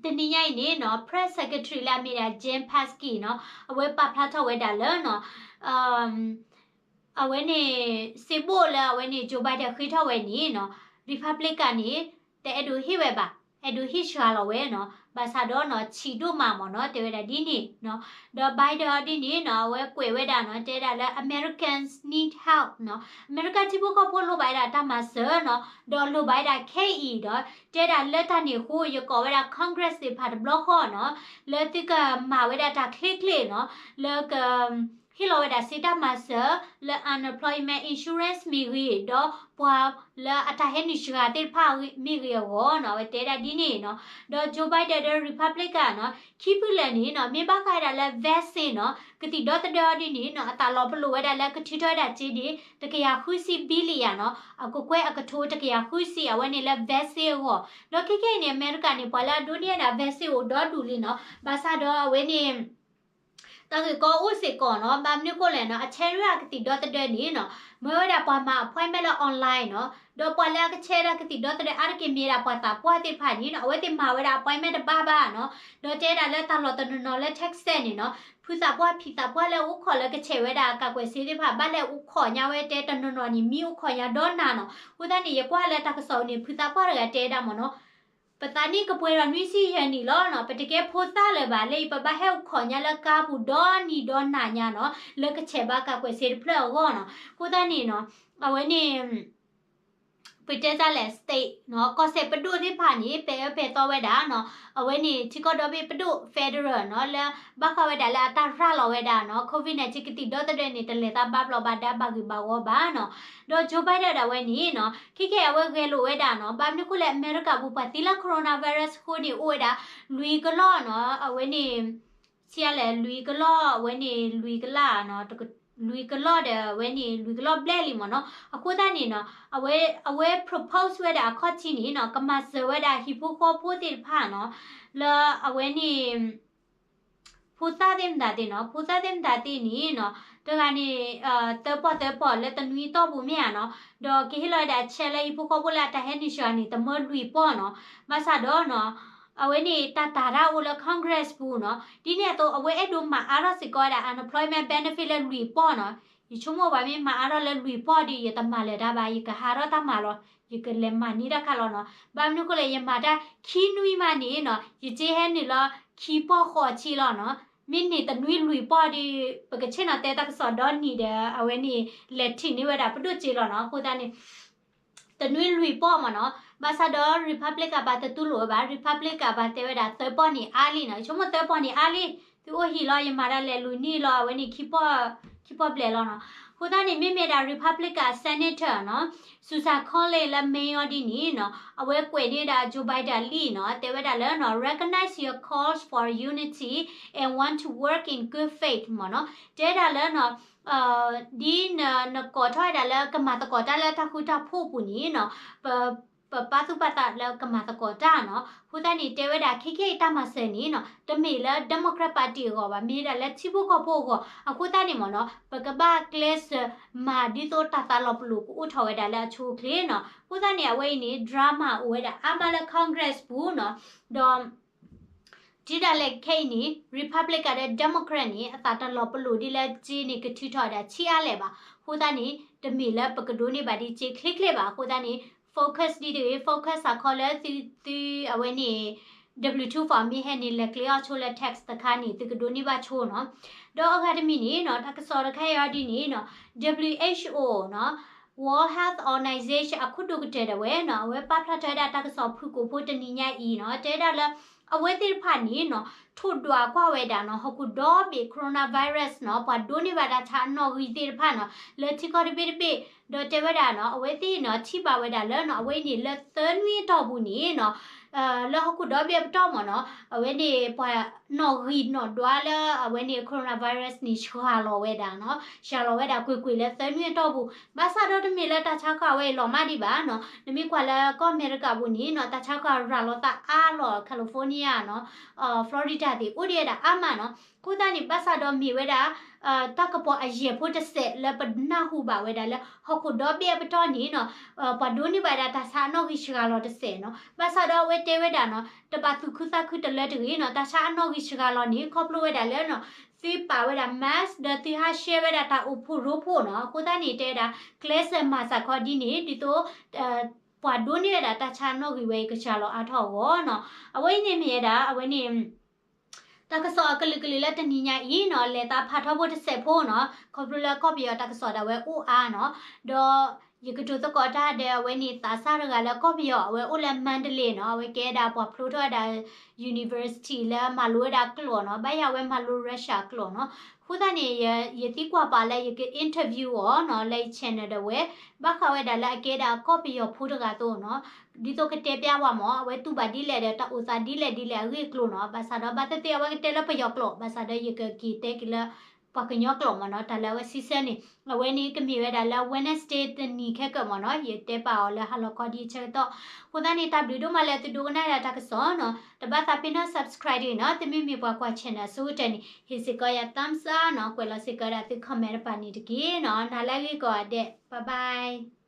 တနံၤညါအံၤန့ၣ်နီၤ, Press Secretary လၢအမ့ၢ်ဒၣ် Jen Psaki နီၤ, အဝဲပာ်ဖျါထီၣ်ဝဲဒၣ်လၢနီၤ, အဝဲန့ၣ် စ့ဘိၣ်လၢအဝဲန့ၣ် Joe Biden ဃ့ထီၣ်ဝဲန့ၣ်နီၤ, Republican န့ၣ် တအဲၣ်ဒိးဟ့ၣ်ဝဲဘၣ်, အဲၣ်ဒိးဟ့ၣ်စှၤလီၤဝဲနီၤ, ဘၣ်ဆၣ်ဒီးနီၤ ဆံးဒိၣ်မးမ့ၢ်နီၤ, တဲဝဲဒၣ်ဒ်န့ၣ်နီၤ, ဒီး Biden ဒ်န့ၣ်နီၤ, အဝဲကွဲးဝဲဒၣ်နီၤ, တဲဒၣ်လၢ Americans need help နီၤ, အမဲရကၤထံဖိကီၢ်ဖိလိၣ်ဘၣ်ဝဲဒၣ်တၢ်မၤစၢၤနီၤ, ဒီးလိၣ်ဘၣ်ဝဲဒၣ်ခဲအံၤဒီး တဲဒၣ်လၢတၢ်န့ၣ်အဃိ ယကိးဝဲဒၣ် Congress သ့ၣ်တဖၣ်တဘျီဃီနီၤ, လၢသုကမၤဝဲဒၣ်တၢ်ချ့ချ့နီၤ, လၢက ဟ့ၣ်လီၤဝဲဒၣ်စ့တၢ်မၤစၢၤ လၢ unemployment insurance မ့ၢ်ဂ့ၤ, ဒီးပှၤလၢအတၢ်ဟဲနုာ်စှၤသ့ၣ်တဖၣ်မ့ၢ်ဂ့ၤအဂီၢ်နီၤ, အဝဲတဲဒၣ်ဒ်န့ၣ်နီၤ, ဒီး Joe Biden ဒီး Republican နီၤ, ခံဖုလၢာ်န့ၣ်နီၤ, မ့ၢ်ဘၣ်ဃးဒၣ်လၢ vaccine နီၤ, ကသံၣ်ဒီသဒၢအီၤဒ်န့ၣ်နီၤ, အသးလီၤပလိာ်ဝဲဒၣ်လၢကထုးထီၣ်ဝဲဒၣ်စ့န့ၣ် တကယၤဃုဆံ billion နီၤ, အကကွဲၢ်အကထိတကယၤဃုဆံ အဝဲန့ၣ်လၢ vaccine အဂီၢ်, ဒီးခဲခဲအံၤန့ၣ် အမဲရကၤန့ၣ် ပှၤလၢအဒိးန့ၢ်ဝဲဒၣ် vaccine အိၣ်ဒီဒူၣ်လံနီၤ, ဘၣ်ဆၣ်ဒီးအဝဲန့ၣ် တ တၢ်ဂ့ၢ်ကီအိၣ်စ့ၢ်ကီးနီၤ, ဘၣ်မနုၤဃိလဲၣ်နီၤ, အဆဲရ့အကသံၣ်ဒီသဒၢန့ၣ်နီၤ, မ့ၢ်ဝဲဒၣ်ပှၤမၤ appointment လၢ online နီၤ, ဒီးပှၤလၢအကဆဲဒၣ်ကသံၣ်ဒီသဒၢအါတက့ၢ် မ့ၢ်ဒၣ်ပှၤသးပှၢ်သ့ၣ်တဖၣ်န့ၣ်နီၤ, အဝဲသ့ၣ်မၤဝဲဒၣ် appointment တဘၣ်ဘၣ်နီၤ, ဒီးတဲဒၣ်လၢတၢ်လီၢ်တနီၤနီၤလၢ Texas န့ၣ်နီၤ, ဖုသးပှၢ်ဖံသးပှၢ်လၢအိၣ်ခိးလၢကဆဲးဝဲဒၣ်ကၢ်ကွဲးစ့သ့ၣ်တဖၣ် ဘၣ်လဲၤအိၣ်ခိးညါဝဲတဲတနီၤနီၤန့ၣ် မံအိၣ်ခိးညါဒီးနၤနီၤ, အဃိသတးန့ၣ် ယကွၢ်လၢတၢ်ကစီၣ်န့ၣ် ဖုသးပှၢ်တဂၤတဲဒၣ်မ့ၢ်နီၤ ပသးနံၣ်ကပှဲၤဒီးနွံဆံယဲၢ်နံၣ်လီၤနီၤ, ပတကဲဖိသၣ်လၢၤဘၣ် လၢယပဘၣ်ဟဲအိၣ်ခိးညါလၢကါပူၤဒီနံၤဒီနၤညါနီၤ, လၢကဆဲးဘၣ်ကၢ်ကွဲးစ့တဖျၢၣ်အဂီၢ်နီၤ, အဃိသတးန့ၣ်နီၤ, အဝဲန့ၣ် ပတဲတၢ်လဲၣ် state နီၤ, ကီၢ်စဲၣ်ပဒိၣ်သ့ၣ်တဖၣ်န့ၣ် ပဲာ်အၢပဲာ်သီဝဲဒၣ်နီၤ, အဝဲန့ၣ် ထံကီၢ်ဒီဘ့ၣ်ပဒိၣ် federal နီၤ, လၢဘၣ်ဃးဝဲဒၣ်လၢအတၢ်ရၤလီၤဝဲဒၣ်နီၤ COVID nineteen ကသံၣ်ဒီသဒၢန့ၣ် တလဲၤသးဘၣ်ဘျီးဘၣ်ဒါဘၣ်ဂ့ၢ်ဘၣ်ဝီဘၣ်နီၤ, ဒီး Joe Biden ဒၣ်ဝဲန့ၣ်နီၤ, ခဲကဲအဝဲဂဲၤလိာ်ဝဲဒၣ်နီၤ, ဘၣ်မနုၤဃိလဲၣ် အမဲရကၤပူၤပှၤသံလၢ coronavirus အဃိန့ၣ် အိၣ်ဝဲဒၣ် လွံၢ်ကလီၢ်နီၤ, အဝဲန့ၣ် ဆံးအါလဲၣ် လွံၢ်ကလီၢ် အဝဲန့ၣ် လွံၢ်ကလီၢ်နီၤ, လွံၢ်ကလီၢ်ဒီး အဝဲန့ၣ် လွံၢ်ကလီၢ်ဘျဲၣ်လံမ့ၢ်နီၤ, အဃိသတးန့ၣ်နီၤ, အဝဲ အဝဲ propose ဝဲဒၣ်အခီၣ်ထံးန့ၣ်နီၤ, ကမၤစၢၤဝဲဒၣ်ဟံၣ်ဖိဃီဖိသ့ၣ်တဖၣ်နီၤ, လၢအဝဲန့ၣ် ဖိသၣ်သ့ၣ်မတၤသ့ၣ်နီၤ, ဖိသၣ်သ့ၣ်မတၤသ့ၣ်န့ၣ်နီၤ, တဂၤန့ၣ် သၢပီၢ်သၢပီၢ်လၢတနွံအတီၢ်ပူၤမ့ၢ်ဧါနီၤ, ဒီးကဟ့ၣ်လီၤဝဲဒၣ် check လၢဟံၣ်ဖိဃီဖိလၢအတၢ်ဟဲနုာ်စှၤန့ၣ် တမၢလွံၢ်ပီၢ်နီၤ, ဘၣ်ဆၣ်ဒီးနီၤ, အဝဲန့ၣ်တၢ်တာ်တၢ်အိၣ်လၢ Congress ပူၤနီၤ, ဒ်န့ၣ်အသိး အဝဲအဲၣ်ဒိးမၤအါထီၣ်စ့ၢ်ကီးဝဲဒၣ် unemployment benefit လၢလွံၢ်ပီၢ်နီၤ, ယဆိကမိၣ်ပှၤမ့ၢ်မၤအါထီၣ်လၢလွံၢ်ပီၢ်ဒီး ယတမၤလၢၤတၢ်ဘၣ်, ယကဟးထီၣ်တၢ်မၤလီၤ, ယကလဲၤမၤန့ၢ်တၢ်ခါလီၤနီၤ, ဘၣ်မနုၤဃိလဲၣ် ယမၤတၢ်ခံနွံမးန့ၣ်နီၤ, ယစ့ဟဲနုာ်လီၤခံပီၢ်ဃိးဆံလီၤနီၤ, မ့ၢ်န့ၢ်တနွံလွံၢ်ပီၢ်ဒီး ပကဆ့ၣ်နီၤတဲတၢ်ကစီၣ်ဒီနံၤဒီး အဝဲန့ၣ် လဲၤထံၣ်န့ၢ်ဝဲဒၣ်ပဒိၣ်စ့လီၤနီၤ, အဃိသတးန့ၣ် တနွံလွံၢ်ပီၢ်မ့ၢ်နီၤ, ဘၣ်ဆၣ်ဒီး Republican ပှၤတတူၢ်လိာ်ဝဲဘၣ်, Republican ပှၤတဲဝဲဒၣ်သၢပီၢ်န့ၣ်အါလံနီၤ, ယဆိကမိၣ်သၢပီၢ်န့ၣ်အါလံ, သုအိၣ်ဟံၣ်လီၤ ယမၤတၢ်လဲၤလူၤန့ၢ်လီၤ အဝဲန့ၣ် ခံပီၢ်ဘျဲၣ်လီၤနီၤ, အဃိသတးန့ၣ် မ့မ့ၢ်ဒၣ် Republican Senator နီၤ, Susan Collins လၢ Maine အီၤဒ်န့ၣ်နီၤ, အဝဲကွဲးန့ၢ်ဒၣ် Joe Biden လံနီၤ, တဲဝဲဒၣ်လၢနီၤ recognize your calls for unity and want to work in good faith မ့ၢ်နီၤ, တဲဝဲဒၣ်လၢနီၤ ဒ်န နကိးထီၣ်ဝဲဒၣ်လၢကမၤသကိးတၢ်လၢတၢ်ဃူတၢ်ဖိးပူၤန့ၣ်နီၤ, ပ ပပာ်သူၣ်ပာ်သးလၢကမၤသကိးတၢ်နီၤ, အဃိသတးန့ၣ် တဲဝဲဒၣ်ခဲခဲအံၤတၢ်မၤစၢၤန့ၣ်နီၤ, တမ့ၢ်လၢ Democrat Party အဂီၢ်ဘၣ်, မ့ၢ်ဝဲဒၣ်လၢထံဖိကီၢ်ဖိအဂီၢ်, အဃိသတးန့ၣ်မ့ၢ်နီၤ, ပကဘၣ်ကျဲးစၢးမၤဒ်သိးတၢ်သးလီၤပလိာ်ကအိၣ်ထီၣ်ဝဲဒၣ်လၢအဆိအချ့နီၤ, အဃိသတးန့ၣ် အဝဲအံၤန့ၣ် drama အိၣ်ဝဲဒၣ်အါမးလၢ Congress ပူၤနီၤ, ဒီး တုၤဒၣ်လဲာ်ခဲအံၤန့ၣ် Republican ဒီး Democrat န့ၣ် အသးတလီၤပလိာ်ဒ်လၢစ့န့ၣ် ကထုးထီၣ်ဝဲဒၣ်ဆံးအါလဲၣ်ဘၣ်. အဃိသတးန့ၣ် တမ့ၢ်လၢပကဒိးန့ၢ်ဘၣ်ဒ်စ့ချ့ချ့ဘၣ်. အဃိသတးန့ၣ် focus ဒ်တဂ့ၤ, focus စးခီလၢသု သုအဝဲန့ၣ် W two form မ့ၢ်ဟဲန့ၣ် လဲၤကျဲအီၣ်ဆိလၢ tax တခါန့ၣ် သုကဒိးန့ၢ်ဘၣ်ဆိနီၤ. ဒီးအဂၤတမံၤန့ၣ်နီၤ တၢ်ကစီၣ်တခါအံၤဒ်န့ၣ်နီၤ WHO နီၤ World Health Organization အခိၣ်ဒိၣ်ကတၢၢ်ဒၣ်ဝဲနီၤ အဝဲပာ်ဖျါထီၣ်ဝဲဒၣ်တၢ်ကစီၣ်ဖုၣ်ကိာ်ဖိတနံၤညါအံၤနီၤ တဲဝဲဒၣ်လၢ အဝဲသ့ၣ်တဖၣ်န့ၣ်နီၤ ထိၣ်ဒွးကွၢ်ဝဲဒၣ်နီၤ ဟီၣ်ခိၣ်ဒီဘ့ၣ် coronavirus နီၤ ပှၤဒိးန့ၢ်ဘၣ်တၢ်ဆါအနီၣ်ဂံၢ်သ့ၣ်တဖၣ်နီၤ လၢထံကီၢ်တဘ့ၣ်တဘ့ၣ် ဒီးတဲဝဲဒၣ်နီၤ အဝဲသ့ၣ်နီၤ ထံၣ်ဘၣ်ဝဲဒၣ်လၢနီၤ အဝဲအံၤန့ၣ် လၢသၢနွံအတီၢ်ပူၤန့ၣ်နီၤ လၢဟီၣ်ခိၣ်ဒီဘ့ၣ်အပတီၢ်မ့ၢ်နီၤ အဝဲန့ၣ် ပှၤနီၣ်ဂံၢ်နီၣ်ဒွးလၢအဝဲန့ၣ် coronavirus န့ၣ် စှၤလီၤဝဲဒၣ်နီၤ စှၤလီၤဝဲဒၣ်ကွ့ၢ်ကွ့ၢ်လၢသၢနွံအတီၢ်ပူၤ ဘၣ်ဆၣ်ဒီးတမ့ၢ်လၢတၢ်ဆါဃၢ်ဝဲအံၤလီၤမၢ်ဒံးဘၣ်နီၤ နမ့ၢ်ကွၢ်လၢကီၢ်အမဲရကၤပူၤန့ၣ်နီၤ တၢ်ဆါဃၢ်ရၤလီၤသးအါလီၤ California နီၤ Florida သ့ၣ် အိၣ်ဒံးဝဲဒၣ်အါမးနီၤ အဃိသတးန့ၣ် ဘၣ်ဆၣ်ဒီးမ့ၢ်ဝဲဒၣ် တၢ်ကပီၤအယဲၢ်ဖိတစဲးလၢပနၢ်ဟူဘၣ်ဝဲဒၣ်လၢ ဟီၣ်ခိၣ်ဒီဘ့ၣ်အပတီၢ်န့ၣ်နီၤ ပှၤဒိးန့ၢ်ဘၣ်ဝဲဒၣ်တၢ်ဆါအနီၣ်ဂံၢ်စှၤလီၤတစဲးနီၤ ဘၣ်ဆၣ်ဒီးအဝဲတဲဝဲဒၣ်နီၤ တဘၣ်သူၣ်ခုသးခုတလၢတဂ့ၤနီၤ တၢ်ဆါအနီၣ်ဂံၢ်စှၤလီၤန့ၣ် ခီဖျိဝဲဒၣ်လၢနီၤ သုပာ်ဝဲဒၣ် mask ဒီးသုဟးဆှဲဝဲဒၣ်တၢ်အိၣ်ဖှိၣ်ရိဖှိၣ်နီၤ အဃိသတးန့ၣ် တဲဝဲဒၣ် ကျဲးစၢးမၤစ့ၢ်ကီးဒ်န့ၣ် ဒ်သိး ပှၤဒိးန့ၢ်ဝဲဒၣ်တၢ်ဆါအနီၣ်ဂံၢ်ဝဲအံၤကစှၤလီၤအါထီၣ်အဂီၢ်နီၤ အဝဲအံၤန့ၣ်မ့ၢ်ဝဲဒၣ် အဝဲန့ၣ် တၢ်ကစီၣ်အကလုာ်ကလုာ်လၢတနံၤညါအံၤနီၤ လဲၤသးဖးထီဘိတစဲးဖိနီၤ ခီဖျိလၢကီၢ်ပယီၤတၢ်ကစီၣ်ဒၣ်ဝဲအိၣ်အါနီၤ ဒီးယကတိၤသကိးတၢ်ဒီးအဝဲန့ၣ်သးစၢ်တဂၤလၢကီၢ်ပယီၤ အဝဲအိၣ်လၢ Mandalay နီၤ အဝဲကဲဒၣ်ပှၤဖျိထီၣ်ဝဲဒၣ် university လၢမၤလိဝဲဒၣ်ကျိာ်နီၤ ဘၣ်ယၤအဝဲမၤလိ Russia ကျိာ်နီၤ အဃိသတးန့ၣ် ယသံကွၢ်ပာ်လၢယက interview အီၤနီၤ လၢယ channel ဒၣ်ဝဲ ဘၣ်ဃးဝဲဒၣ်လၢအကဲဒၣ်ကီၢ်ပယီၤဖိတဂၤအသိးနီၤ ဒ်သိးကတဲပျၢ်ဝဲမ့ၢ် အဝဲတူၢ်ဘၣ်ဒ်လဲၣ်ဒီးတၢ်အိၣ်သးဒ်လဲၣ်ဒ်လဲၣ်အဂ့ၢ်အကျိၤနီၤ ဘၣ်ဆၣ်ဒီးဘၣ်သ့ၣ်သ့ၣ်အဝဲကတဲလၢပယီၤကျိာ် ဘၣ်ဆၣ်ဒီးယကက့ၤတဲက့ၤလၢ ပှၤကညီကျိာ်မ့ၢ်နီၤ, တၢ်လၢအဝဲ season န့ၣ် အဝဲန့ၣ်ကမ့ၢ်ဝဲဒၣ်လၢ Wednesday တနံၤခဲကၢၣ်မ့ၢ်နီၤ, ယတဲပာ်အီၤလၢဟါလီၤခီဒ်အဆၢကတီၢ်. အဃိသတးန့ၣ် တၢ်ဘျုးဒိၣ်မးလၢသုဒိကနၣ်ဒၣ်တၢ်ကစီၣ်နီၤ, တဘၣ်သးပ့ၤနီၣ် subscribe တဂ့ၤနီၤ, တမ့ၢ်မ့ၢ်ပှၤကွၢ် channel အဆိကတၢၢ်န့ၣ် ဟ့ၣ်စ့ၢ်ကီးယၤ thumbs up နီၤ, ကွဲးလီၤစ့ၢ်ကီးဝဲဒၣ်သု comment တပၤန့ၣ်တက့ၢ်နီၤ, နၤလၢအဂ့ၤကိးဂၤဒဲး, bye bye.